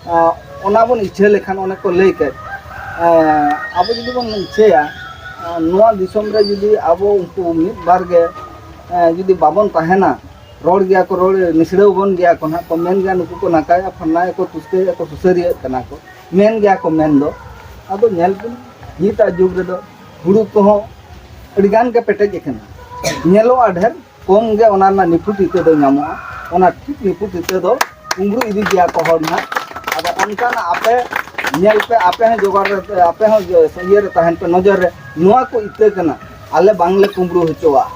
ᱟᱸ, ᱚᱱᱟ ᱵᱚᱱ ᱤᱪᱪᱷᱟᱹ ᱞᱮᱠᱷᱟᱱ, ᱚᱱᱮ ᱠᱚ ᱞᱟᱹᱭ ᱠᱮᱫ, ᱟᱸ, ᱟᱵᱚ ᱡᱩᱫᱤ ᱵᱚᱱ ᱤᱪᱪᱷᱟᱹᱭᱟ, ᱟᱸ, ᱱᱚᱣᱟ ᱫᱤᱥᱚᱢ ᱨᱮ ᱡᱩᱫᱤ ᱟᱵᱚ ᱩᱱᱠᱩ ᱢᱤᱫ ᱵᱟᱨ ᱜᱮ, ᱟᱸ, ᱡᱩᱫᱤ ᱵᱟᱵᱚᱱ ᱛᱟᱦᱮᱱᱟ, ᱨᱚᱲ ᱜᱮᱭᱟ ᱠᱚ, ᱨᱚᱲ ᱱᱤᱥᱲᱟᱹᱣ ᱵᱚᱱ ᱜᱮᱭᱟ ᱠᱚ ᱱᱟᱦᱟᱜ, ᱠᱚ ᱢᱮᱱ ᱜᱮᱭᱟ, ᱱᱩᱠᱩ ᱠᱚ ᱱᱟᱠᱟᱭᱟ, ᱯᱷᱟᱱᱟᱭᱟ ᱠᱚ, ᱛᱩᱥᱠᱟᱹᱭᱟ ᱠᱚ, ᱥᱩᱥᱟᱹᱨᱤᱭᱟᱹᱜ ᱠᱟᱱᱟ ᱠᱚ, ᱢᱮᱱ ᱜᱮᱭᱟ ᱠᱚ ᱢᱮᱱ ᱫᱚ᱾ ᱟᱫᱚ ᱧᱮᱞ ᱵᱤᱱ, ᱱᱤᱛᱟᱜ ᱡᱩᱜᱽ ᱨᱮᱫᱚ ᱦᱩᱲᱩ ᱠᱚᱦᱚᱸ ᱟᱹᱰᱤ ᱜᱟᱱ ᱜᱮ ᱯᱮᱴᱮᱡ ᱟᱠᱟᱱᱟ, ᱧᱮᱞᱚᱜᱼᱟ ᱰᱷᱮᱨ, ᱠᱚᱢ ᱜᱮ ᱚᱱᱟ ᱨᱮᱱᱟᱜ ᱱᱤᱯᱷᱩᱴ ᱤᱛᱟᱹ ᱫᱚ ᱧᱟᱢᱚᱜᱼᱟ᱾ ᱚᱱᱟ ᱴᱷᱤᱠ ᱱᱤᱯᱷᱩᱴ ᱤᱛᱟᱹ ᱫᱚ ᱠᱩᱢᱵᱽᱲᱩ ᱤᱫᱤ ᱜᱮᱭᱟ ᱠᱚ ᱦᱚᱲ ᱱᱟᱦᱟᱜ᱾ ᱟᱫᱚ ᱚᱱᱠᱟᱱᱟᱜ ᱟᱯᱮ ᱧᱮᱞ ᱯᱮ, ᱟᱯᱮ ᱦᱚᱸ ᱡᱚᱜᱟᱲ ᱨᱮ, ᱟᱯᱮ ᱦᱚᱸ ᱡᱚ-, ᱤᱭᱟᱹ ᱨᱮ ᱛᱟᱦᱮᱱ ᱯᱮ, ᱱᱚᱡᱚᱨ ᱨᱮ, ᱱᱚᱣᱟ ᱠᱚ ᱤᱛᱟᱹ ᱠᱟᱱᱟ, ᱟᱞᱮ ᱵᱟᱝᱞᱮ ᱠᱩᱢᱵᱽᱲᱩ ᱦᱚᱪᱚᱣᱟᱜᱼᱟ᱾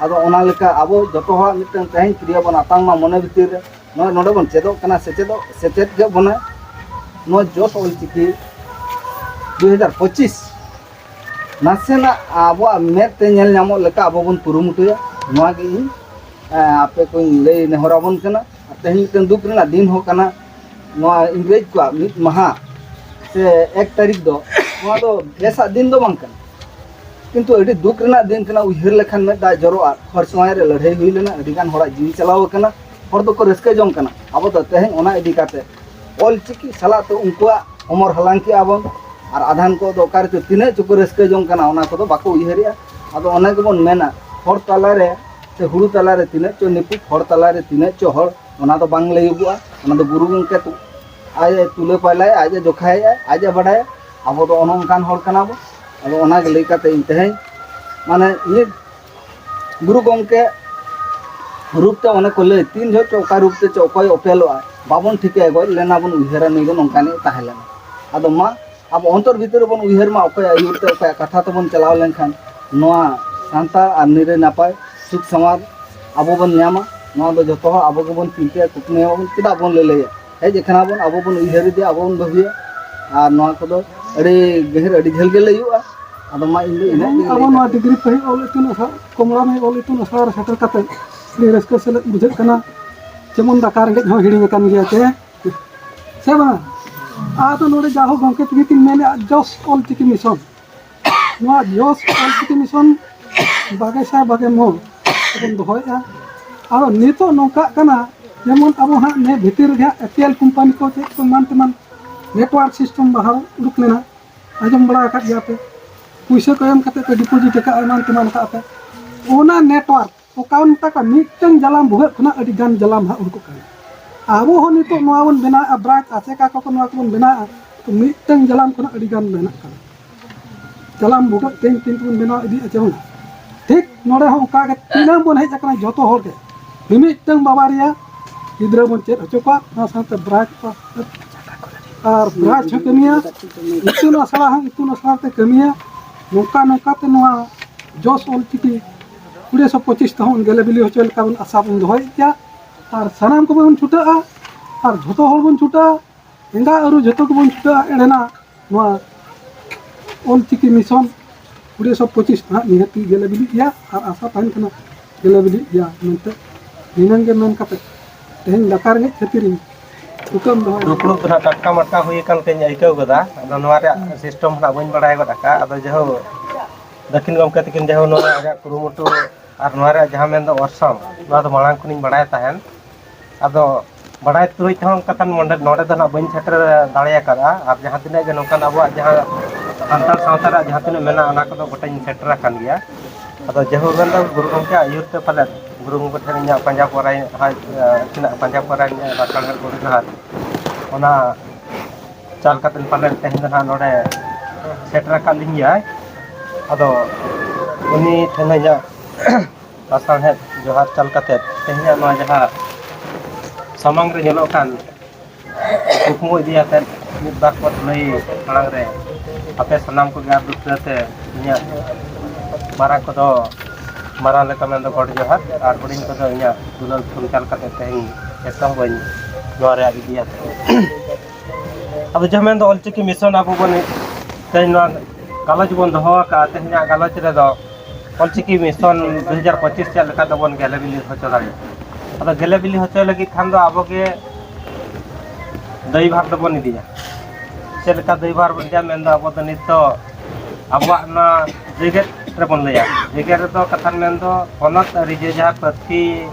ᱟᱫᱚ ᱚᱱᱟ ᱞᱮᱠᱟ ᱟᱵᱚ ᱡᱚᱛᱚ ᱦᱚᱲᱟᱜ ᱢᱤᱫᱴᱟᱝ ᱛᱮᱦᱮᱧ ᱠᱨᱤᱭᱟ ᱵᱚᱱ ᱟᱛᱟᱝ ᱢᱟ ᱢᱚᱱᱮ ᱵᱷᱤᱛᱤᱨ ᱨᱮ, ᱱᱚᱜᱼᱚᱭ ᱱᱚᱰᱮ ᱵᱚᱱ ᱪᱮᱫᱚᱜ ᱠᱟᱱᱟ, ᱥᱮᱪᱮᱫᱚᱜ, ᱥᱮᱪᱮᱫ ᱜᱮ ᱵᱚᱱᱮ ᱱᱚᱣᱟ ᱡᱚᱥ ᱚᱞᱪᱤᱠᱤ ᱫᱩ ᱦᱟᱡᱟᱨ ᱯᱚᱸᱪᱤᱥ ᱱᱟᱥᱮᱱᱟᱜ ᱟᱵᱚᱣᱟᱜ ᱢᱮᱫ ᱛᱮ ᱧᱮᱞ ᱧᱟᱢᱚᱜ ᱞᱮᱠᱟ ᱟᱵᱚ ᱵᱚᱱ ᱠᱩᱨᱩᱢᱩᱴᱩᱭᱟ᱾ ᱱᱚᱣᱟ ᱜᱮ ᱤᱧ, ᱮ, ᱟᱯᱮ ᱠᱚᱧ ᱞᱟᱹᱭ ᱱᱮᱦᱚᱨ ᱟᱵᱚᱱ ᱠᱟᱱᱟ᱾ ᱟᱨ ᱛᱮᱦᱮᱧ ᱢᱤᱫᱴᱮᱱ ᱫᱩᱠ ᱨᱮᱱᱟᱜ ᱫᱤᱱ ᱦᱚᱸ ᱠᱟᱱᱟ᱾ ᱱᱚᱣᱟ ᱤᱝᱨᱮᱡᱽ ᱠᱚᱣᱟᱜ ᱢᱤᱫ ᱢᱟᱦᱟ ᱥᱮ ᱮᱠ ᱛᱟᱹᱨᱤᱠᱷ ᱫᱚ, ᱱᱚᱣᱟ ᱫᱚ ᱵᱮᱥᱟᱜ ᱫᱤᱱ ᱫᱚ ᱵᱟᱝ ᱠᱟᱱᱟ, ᱠᱤᱱᱛᱩ ᱟᱹᱰᱤ ᱫᱩᱠ ᱨᱮᱱᱟᱜ ᱫᱤᱱ ᱠᱟᱱᱟ᱾ ᱩᱭᱦᱟᱹᱨ ᱞᱮᱠᱷᱟᱱ ᱢᱮᱫ ᱫᱟᱜ ᱡᱚᱨᱚᱜᱼᱟ᱾ ᱠᱷᱚᱨᱥᱚᱶᱟᱭ ᱨᱮ ᱞᱟᱹᱲᱦᱟᱹᱭ ᱦᱩᱭ ᱞᱮᱱᱟ, ᱟᱹᱰᱤ ᱜᱟᱱ ᱦᱚᱲᱟᱜ ᱡᱤᱣᱤ ᱪᱟᱞᱟᱣ ᱟᱠᱟᱱᱟ, ᱦᱚᱲ ᱫᱚᱠᱚ ᱨᱟᱹᱥᱠᱟᱹ ᱡᱚᱝ ᱠᱟᱱᱟ᱾ ᱟᱵᱚ ᱫᱚ ᱛᱮᱦᱮᱧ ᱚᱱᱟ ᱤᱫᱤ ᱠᱟᱛᱮ ᱚᱞ ᱪᱤᱠᱤ ᱥᱟᱞᱟᱜ ᱛᱮ ᱩᱱᱠᱩᱣᱟᱜ ᱚᱢᱚᱨ ᱦᱟᱞᱟᱝ ᱠᱮᱜᱼᱟ ᱵᱚᱱ᱾ ᱟᱨ ᱟᱫᱷᱟᱱ ᱠᱚ ᱫᱚ ᱚᱠᱟ ᱨᱮᱪᱚ ᱛᱤᱱᱟᱹᱜ ᱪᱚᱠᱚ ᱨᱟᱹᱥᱠᱟᱹ ᱡᱚᱝ ᱠᱟᱱᱟ, ᱚᱱᱟ ᱠᱚᱫᱚ ᱵᱟᱠᱚ ᱩᱭᱦᱟᱹᱨᱮᱜᱼᱟ᱾ ᱟᱫᱚ ᱚᱱᱟ ᱜᱮᱵᱚᱱ ᱢᱮᱱᱟ, ᱦᱚᱲ ᱛᱟᱞᱟᱨᱮ ᱥᱮ ᱦᱩᱲᱩ ᱛᱟᱞᱟᱨᱮ ᱛᱤᱱᱟᱹᱜ ᱪᱚ ᱱᱤᱯᱩᱡ, ᱦᱚᱲ ᱛᱟᱞᱟᱨᱮ ᱛᱤᱱᱟᱹᱜ ᱪᱚ ᱦᱚᱲ, ᱚᱱᱟ ᱫᱚ ᱵᱟᱝ ᱞᱟᱹᱭᱚᱜᱚᱜᱼᱟ᱾ ᱚᱱᱟ ᱫᱚ ᱜᱩᱨᱩ ᱜᱚᱢᱠᱮ ᱛᱩ-, ᱟᱡ ᱮ ᱛᱩᱞᱟᱹ ᱯᱟᱭᱞᱟᱭᱟ, ᱟᱡ ᱮ ᱡᱚᱠᱷᱟᱭᱮᱜᱼᱟ, ᱟᱡ ᱮ ᱵᱟᱰᱟᱭᱟ᱾ ᱟᱵᱚ ᱫᱚ ᱚᱱᱮ ᱚᱱᱠᱟᱱ ᱦᱚᱲ ᱠᱟᱱᱟ ᱵᱚ᱾ ᱟᱫᱚ ᱚᱱᱟ ᱜᱮ ᱞᱟᱹᱭ ᱠᱟᱛᱮ ᱤᱧ ᱛᱮᱦᱮᱧ, ᱢᱟᱱᱮ, ᱢᱤᱫ ᱜᱩᱨᱩ ᱜᱚᱢᱠᱮ ᱨᱩᱯ ᱛᱮ ᱚᱱᱮ ᱠᱚ ᱞᱟᱹᱭ, ᱛᱤᱱ ᱡᱚᱦᱚᱜ ᱪᱚ ᱚᱠᱟ ᱨᱩᱯ ᱛᱮ ᱪᱚ ᱚᱠᱚᱭ ᱚᱯᱮᱞᱚᱜᱼᱟ, ᱵᱟᱵᱚᱱ ᱴᱷᱤᱠᱟᱹᱭᱟ, ᱜᱚᱡ ᱞᱮᱱᱟ ᱵᱚᱱ ᱩᱭᱦᱟᱹᱨᱟ ᱱᱩᱭ ᱫᱚ ᱱᱚᱝᱠᱟᱱᱤᱡ ᱛᱟᱦᱮᱸ ᱞᱮᱱᱟ᱾ ᱟᱫᱚ ᱢᱟ, ᱟᱵᱚ ᱚᱱᱛᱚᱨ ᱵᱷᱤᱛᱤᱨ ᱨᱮᱵᱚᱱ ᱩᱭᱦᱟᱹᱨ ᱢᱟ, ᱚᱠᱚᱭᱟᱜ ᱟᱹᱭᱩᱨ ᱛᱮ ᱚᱠᱚᱭᱟᱜ ᱠᱟᱛᱷᱟ ᱛᱮᱵᱚᱱ ᱪᱟᱞᱟᱣ ᱞᱮᱱᱠᱷᱟᱱ ᱱᱚᱣᱟ ᱥᱟᱱᱛᱟᱲ ᱟᱨ ᱱᱤᱨᱟᱹᱭ ᱱᱟᱯᱟᱭ ᱥᱩᱠ ᱥᱟᱶᱟᱨ ᱟᱵᱚ ᱵᱚᱱ ᱧᱟᱢᱟ᱾ ᱱᱚᱣᱟ ᱫᱚ ᱡᱚᱛᱚ ᱦᱚᱲ ᱟᱵᱚ ᱜᱮᱵᱚᱱ ᱪᱤᱱᱛᱟᱹᱭᱟ, ᱠᱩᱠᱢᱩᱭᱟᱵᱚᱱ, ᱪᱮᱫᱟᱜ ᱵᱚᱱ ᱞᱟᱹᱞᱟᱹᱭᱟ? ᱦᱮᱡ ᱟᱠᱟᱱᱟ ᱵᱚᱱ, ᱟᱵᱚ ᱵᱚᱱ ᱩᱭᱦᱟᱹᱨ ᱤᱫᱤᱭᱟ, ᱟᱵᱚ ᱵᱚᱱ ᱵᱷᱟᱹᱵᱤᱭᱟ᱾ ᱟᱨ ᱱᱚᱣᱟ ᱠᱚᱫᱚ ᱟᱹᱰᱤ ᱜᱟᱹᱦᱤᱨ, ᱟᱹᱰᱤ ᱡᱷᱟᱹᱞ ᱜᱮ ᱞᱟᱹᱭᱚᱜᱼᱟ᱾ ᱟᱫᱚ ᱢᱟ, ᱤᱧ ᱫᱚ ᱤᱱᱟᱹᱜ ᱜᱤᱧ ᱟᱵᱚ ᱞᱟᱹᱭ ᱱᱚᱣᱟ ᱠᱟᱫᱟ᱾ ᱰᱤᱜᱽᱨᱤ ᱯᱟᱹᱦᱤᱞ ᱚᱞ ᱤᱛᱩᱱ ᱟᱥᱲᱟ, ᱠᱚᱢᱲᱟ ᱢᱟᱹᱭ ᱚᱞ ᱤᱛᱩᱱ ᱟᱥᱲᱟ ᱨᱮ ᱥᱮᱴᱮᱨ ᱠᱟᱛᱮ ᱟᱹᱰᱤ ᱨᱟᱹᱥᱠᱟᱹ ᱥᱮᱞᱮᱫ ᱵᱩᱡᱷᱟᱹᱜ ᱠᱟᱱᱟ᱾ ᱡᱮᱢᱚᱱ ᱫᱟᱠᱟ ᱨᱮᱸᱜᱮᱡ ᱦᱚᱸ ᱦᱤᱲᱤᱧ ᱟᱠᱟᱱ ᱜᱮᱭᱟ ᱪᱮ, ᱥᱮ ᱵᱟᱝ? ᱟᱫᱚ ᱱᱚᱰᱮ ᱡᱟᱭᱦᱳᱠ ᱜᱚᱢᱠᱮ ᱛᱟᱹᱠᱤᱱ ᱠᱤᱱ ᱢᱮᱱᱮᱫᱼᱟ, ᱡᱚᱥ ᱚᱞ ᱪᱤᱠᱤ ᱢᱤᱥᱚᱱ, ᱱᱚᱣᱟ ᱡᱚᱥ ᱚᱞ ᱪᱤᱠᱤ ᱢᱤᱥᱚᱱ ᱵᱟᱜᱮ ᱥᱟᱭ ᱵᱟᱜᱮ ᱢᱚᱬ ᱵᱚᱱ ᱫᱚᱦᱚᱭᱮᱫᱼᱟ᱾ ᱟᱫᱚ ᱱᱤᱛᱚᱜ ᱱᱚᱝᱠᱟᱜ ᱠᱟᱱᱟ, ᱡᱮᱢᱚᱱ ᱟᱵᱚ ᱦᱟᱸᱜ ᱱᱤᱭᱟᱹ ᱵᱷᱤᱛᱤᱨ ᱨᱮᱜᱮ ᱦᱟᱸᱜ ᱮᱯᱤᱮᱞ ᱠᱳᱢᱯᱟᱱᱤ ᱠᱚ ᱪᱮᱫ ᱠᱚ ᱮᱢᱟᱱ ᱛᱮᱢᱟᱱ ᱱᱮᱴᱣᱟᱨᱠ ᱥᱤᱥᱴᱮᱢ ᱵᱟᱦᱟᱞ ᱩᱰᱩᱠ ᱞᱮᱱᱟ, ᱟᱸᱡᱚᱢ ᱵᱟᱲᱟ ᱟᱠᱟᱫ ᱜᱮᱭᱟ ᱯᱮ᱾ ᱯᱩᱭᱥᱟᱹ ᱠᱚ ᱮᱢ ᱠᱟᱛᱮ ᱯᱮ ᱰᱤᱯᱚᱡᱤᱴ ᱟᱠᱟᱫᱼᱟ, ᱮᱢᱟᱱ ᱛᱮᱢᱟᱱ ᱟᱠᱟᱫ ᱯᱮ᱾ ᱚᱱᱟ ᱱᱮᱴᱣᱟᱨᱠ ᱚᱠᱟ ᱢᱮᱛᱟ ᱠᱚᱣᱟ, ᱢᱤᱫᱴᱟᱝ ᱡᱟᱞᱟᱢ ᱵᱷᱩᱜᱟᱹᱜ ᱠᱷᱚᱱᱟᱜ ᱟᱹᱰᱤ ᱜᱟᱱ ᱡᱟᱞᱟᱢ ᱦᱟᱸᱜ ᱩᱰᱩᱠᱚᱜ ᱠᱟᱱᱟ᱾ ᱟᱵᱚ ᱦᱚᱸ ᱱᱤᱛᱚᱜ ᱱᱚᱣᱟ ᱵᱚᱱ ᱵᱮᱱᱟᱣᱮᱫᱼᱟ, ᱵᱨᱟᱧᱪ ᱟᱥᱮᱠᱟ ᱠᱚᱠᱚ ᱱᱚᱣᱟ ᱠᱚᱵᱚᱱ ᱵᱮᱱᱟᱣᱮᱫᱼᱟ, ᱛᱚ ᱢᱤᱫᱴᱟᱝ ᱡᱟᱞᱟᱢ ᱠᱷᱚᱱᱟᱜ ᱟᱹᱰᱤ ᱜᱟᱱ ᱵᱮᱱᱟᱜ ᱠᱟᱱᱟ᱾ ᱡᱟᱞᱟᱢ ᱵᱷᱩᱜᱟᱹᱜ ᱛᱮᱧ ᱛᱮᱧ ᱛᱮᱵᱚᱱ ᱵᱮᱱᱟᱣ ᱤᱫᱤᱭᱮᱫᱼᱟ ᱡᱮᱢᱚᱱ, ᱴᱷᱤᱠ ᱱᱚᱰᱮ ᱦᱚᱸ ᱚᱱᱠᱟ ᱜᱮ ᱛᱤᱱᱟᱹᱜ ᱵᱚᱱ ᱦᱮᱡ ᱟᱠᱟᱱᱟ ᱡᱚᱛᱚ ᱦᱚᱲ ᱜᱮ, ᱢᱤᱢᱤᱫᱴᱟᱝ ᱵᱟᱵᱟᱨᱤᱭᱟ ᱜᱤᱫᱽᱨᱟᱹ ᱵᱚᱱ ᱪᱮᱫ ᱦᱚᱪᱚ ᱠᱚᱣᱟ, ᱚᱱᱟ ᱥᱟᱶᱛᱮ ᱵᱨᱟᱧᱪ ᱠᱚ ᱟᱨ ᱵᱨᱟᱧᱪ ᱦᱚᱸ ᱠᱟᱹᱢᱤᱭᱟ, ᱤᱛᱩᱱ ᱟᱥᱲᱟ ᱦᱚᱸ ᱤᱛᱩᱱ ᱟᱥᱲᱟ ᱛᱮ ᱠᱟᱹᱢᱤᱭᱟ᱾ ᱱᱚᱝᱠᱟ ᱱᱚᱝᱠᱟ ᱛᱮ ᱱᱚᱣᱟ ᱡᱚᱥ ᱚᱞ ᱪᱤᱠᱤ ᱠᱩᱲᱤ ᱥᱚ ᱯᱚᱸᱪᱤᱥ ᱛᱮᱦᱚᱸ ᱜᱮᱞᱮ ᱵᱤᱞᱤ ᱦᱚᱪᱚ ᱞᱮᱠᱟ ᱵᱚᱱ ᱟᱥᱟ ᱵᱚᱱ ᱫᱚᱦᱚᱭᱮᱫ ᱜᱮᱭᱟ᱾ ᱟᱨ ᱥᱟᱱᱟᱢ ᱠᱚᱵᱚᱱ ᱪᱷᱩᱴᱟᱹᱜᱼᱟ, ᱟᱨ ᱡᱷᱚᱛᱚ ᱦᱚᱲ ᱵᱚᱱ ᱪᱷᱩᱴᱟᱹᱜᱼᱟ, ᱮᱸᱜᱟ ᱟᱹᱨᱩ ᱡᱷᱚᱛᱚ ᱜᱮᱵᱚᱱ ᱪᱷᱩᱴᱟᱹᱜᱼᱟ᱾ ᱮᱲᱮᱱᱟ ᱱᱚᱣᱟ ᱚᱞ ᱪᱤᱠᱤ ᱢᱤᱥᱚᱱ ᱠᱩᱲᱤ ᱥᱚ ᱯᱚᱸᱪᱤᱥ ᱱᱟᱦᱟᱜ ᱱᱤᱦᱟᱹᱛᱤ ᱜᱮᱞᱮ ᱵᱤᱞᱤᱜ ᱜᱮᱭᱟ ᱟᱨ ᱟᱥᱟ ᱛᱟᱦᱮᱱ ᱠᱟᱱᱟ ᱜᱮᱞᱮ ᱵᱤᱞᱤᱜ ᱜᱮᱭᱟ ᱢᱮᱱᱛᱮ᱾ ᱱᱤᱱᱟᱹᱝ ᱜᱮ ᱢᱮᱱ ᱠᱟᱛᱮ ᱛᱮᱦᱮᱧ ᱫᱟᱠᱟ ᱨᱮᱸᱜᱮᱡ ᱠᱷᱟᱹᱛᱤᱨ ᱤᱧ ᱛᱷᱩᱠᱟᱹᱢ ᱫᱚᱦᱚᱭᱮᱫᱟ᱾ ᱫᱩᱯᱲᱩᱵ ᱫᱚ ᱱᱟᱦᱟᱜ ᱴᱟᱴᱠᱟ ᱢᱟᱴᱠᱟ ᱦᱩᱭ ᱟᱠᱟᱱ ᱞᱮᱠᱟᱧ ᱟᱹᱭᱠᱟᱹᱣ ᱜᱚᱫᱟ᱾ ᱟᱫᱚ ᱱᱚᱣᱟ ᱨᱮᱭᱟᱜ system ᱦᱟᱸᱜ ᱵᱟᱹᱧ ᱵᱟᱲᱟᱭ ᱜᱚᱫ ᱟᱠᱟᱫᱼᱟ᱾ ᱟᱫᱚ ᱡᱟᱭᱦᱳᱠ, ᱫᱟᱹᱠᱷᱤᱱ ᱜᱚᱢᱠᱮ ᱛᱟᱹᱠᱤᱱ ᱡᱟᱭᱦᱳᱠ ᱱᱚᱣᱟ ᱨᱮᱭᱟᱜ ᱠᱩᱨᱩᱢᱩᱴᱩ ᱟᱨ ᱱᱚᱣᱟ ᱨᱮᱭᱟᱜ ᱡᱟᱦᱟᱸ ᱢᱮᱱᱫᱚ ᱚᱨᱥᱚᱝ, ᱱᱚᱣᱟ ᱫᱚ ᱢᱟᱲᱟᱝ ᱠᱷᱚᱱᱤᱧ ᱵᱟᱲᱟᱭ ᱛᱟᱦᱮᱸᱱ᱾ ᱟᱫᱚ ᱵᱟᱲᱟᱭ ᱛᱩᱞᱩᱡ ᱛᱮᱦᱚᱸ ᱚᱱᱠᱟ ᱠᱷᱟᱱ ᱱᱚᱰᱮ, ᱱᱚᱰᱮ ᱫᱚ ᱱᱟᱦᱟᱜ ᱵᱟᱹᱧ ᱥᱮᱴᱮᱨ ᱫᱟᱲᱮ ᱟᱠᱟᱫᱼᱟ᱾ ᱟᱨ ᱡᱟᱦᱟᱸ ᱛᱤᱱᱟᱹᱜ ᱜᱮ ᱱᱚᱝᱠᱟᱱ ᱟᱵᱚᱣᱟᱜ ᱡᱟᱦᱟᱸ ᱥᱟᱱᱛᱟᱲ ᱥᱟᱶᱛᱟ ᱨᱮᱭᱟᱜ ᱡᱟᱦᱟᱸ ᱛᱤᱱᱟᱹᱜ ᱢᱮᱱᱟᱜᱼᱟ, ᱚᱱᱟ ᱠᱚᱫᱚ ᱜᱚᱴᱟᱧ ᱥᱮᱴᱮᱨ ᱟᱠᱟᱱ ᱜᱮᱭᱟ᱾ ᱟᱫᱚ ᱡᱟᱭᱦᱳᱠ, ᱢᱮᱱᱫᱚ ᱜᱩᱨᱩ ᱜᱚᱢᱠᱮᱭᱟᱜ ᱟᱹᱭᱩᱨ ᱛᱮ ᱯᱟᱞᱮᱫ ᱜᱩᱨᱩ ᱜᱚᱢᱠᱮ ᱴᱷᱮᱱ ᱤᱧᱟᱹᱜ ᱯᱟᱸᱡᱟ ᱯᱚᱨᱟᱭ, ᱟᱹᱠᱤᱱᱟᱜ ᱯᱟᱸᱡᱟ ᱯᱚᱨᱟᱭ ᱤᱧᱟᱹᱜ ᱞᱟᱥᱟᱲᱦᱮᱫ ᱜᱚᱰ ᱡᱚᱦᱟᱨ, ᱚᱱᱟ ᱪᱟᱞ ᱠᱟᱛᱮ ᱯᱟᱞᱮᱫ ᱛᱮᱦᱮᱧ ᱫᱚ ᱱᱟᱦᱟᱜ ᱱᱚᱰᱮ ᱥᱮᱴᱮᱨ ᱟᱠᱟᱫ ᱞᱤᱧ ᱜᱮᱭᱟᱭ᱾ ᱟᱫᱚ ᱩᱱᱤ ᱴᱷᱮᱱ ᱤᱧᱟᱹᱜ ᱞᱟᱥᱟᱲᱦᱮᱫ ᱡᱚᱦᱟᱨ ᱪᱟᱞ ᱠᱟᱛᱮ ᱛᱮᱦᱮᱧᱟᱜ ᱱᱚᱣᱟ ᱡᱟᱦᱟᱸ ᱥᱟᱢᱟᱝ ᱨᱮ ᱧᱮᱞᱚᱜ ᱠᱟᱱ ᱠᱩᱠᱢᱩ ᱤᱫᱤ ᱠᱟᱛᱮ ᱢᱤᱫ ᱵᱟᱨ ᱯᱚᱫ ᱞᱟᱹᱭ ᱢᱟᱲᱟᱝ ᱨᱮ ᱟᱯᱮ ᱥᱟᱱᱟᱢ ᱠᱚᱜᱮ ᱟᱨ ᱫᱩᱥᱨᱟᱹ ᱛᱮ ᱤᱧᱟᱹᱜ ᱢᱟᱨᱟᱝ ᱠᱚᱫᱚ ᱢᱟᱨᱟᱝ ᱞᱮᱠᱟ ᱢᱮᱱᱫᱚ ᱜᱚᱰ ᱡᱚᱦᱟᱨ, ᱟᱨ ᱦᱩᱰᱤᱧ ᱠᱚᱫᱚ ᱤᱧᱟᱹᱜ ᱫᱩᱞᱟᱹᱲ ᱛᱷᱩᱢ ᱪᱟᱞ ᱠᱟᱛᱮ ᱛᱮᱦᱮᱧ ᱮᱛᱚᱦᱚᱵ ᱟᱹᱧ ᱱᱚᱣᱟ ᱨᱮᱭᱟᱜ ᱤᱫᱤ ᱠᱟᱛᱮ᱾ ᱟᱫᱚ ᱡᱟᱦᱟᱸ ᱢᱮᱱᱫᱚ ᱚᱞᱪᱤᱠᱤ ᱢᱤᱥᱚᱱ ᱟᱵᱚ ᱵᱚᱱ ᱛᱮᱦᱮᱧ ᱱᱚᱣᱟ ᱜᱟᱞᱚᱪ ᱵᱚᱱ ᱫᱚᱦᱚ ᱟᱠᱟᱫᱼᱟ, ᱛᱮᱦᱮᱧᱟᱜ ᱜᱟᱞᱚᱪ ᱨᱮᱫᱚ ᱚᱞᱪᱤᱠᱤ ᱢᱤᱥᱚᱱ ᱫᱩ ᱦᱟᱡᱟᱨ ᱯᱚᱸᱪᱤᱥ ᱪᱮᱫ ᱞᱮᱠᱟ ᱛᱮᱵᱚᱱ ᱜᱮᱞᱮ ᱵᱤᱞᱤ ᱦᱚᱪᱚ ᱫᱟᱲᱮᱭᱟᱜᱼᱟ᱾ ᱟᱫᱚ ᱜᱮᱞᱮ ᱵᱤᱞᱤ ᱦᱚᱪᱚᱭ ᱞᱟᱹᱜᱤᱫ ᱠᱷᱟᱱ ᱫᱚ ᱟᱵᱚ ᱜᱮ ᱫᱟᱹᱭᱵᱷᱟᱨ ᱫᱚᱵᱚᱱ ᱤᱫᱤᱭᱟ᱾ ᱪᱮᱫ ᱞᱮᱠᱟ ᱫᱟᱹᱭᱵᱷᱟᱨ ᱵᱚᱱ ᱤᱫᱤᱭᱟ? ᱢᱮᱱᱫᱚ ᱟᱵᱚ ᱫᱚ ᱱᱤᱛ ᱫᱚ ᱟᱵᱚᱣᱟᱜ ᱱᱚᱣᱟ ᱡᱮᱜᱮᱛ ᱨᱮᱵᱚᱱ ᱞᱟᱹᱭᱟ, ᱡᱮᱜᱮᱛ ᱨᱮᱫᱚ ᱠᱟᱛᱷᱟ ᱢᱮᱱᱫᱚ ᱯᱚᱱᱚᱛ ᱟᱹᱨᱤ ᱡᱮ ᱡᱟᱦᱟᱸ ᱯᱟᱹᱨᱥᱤ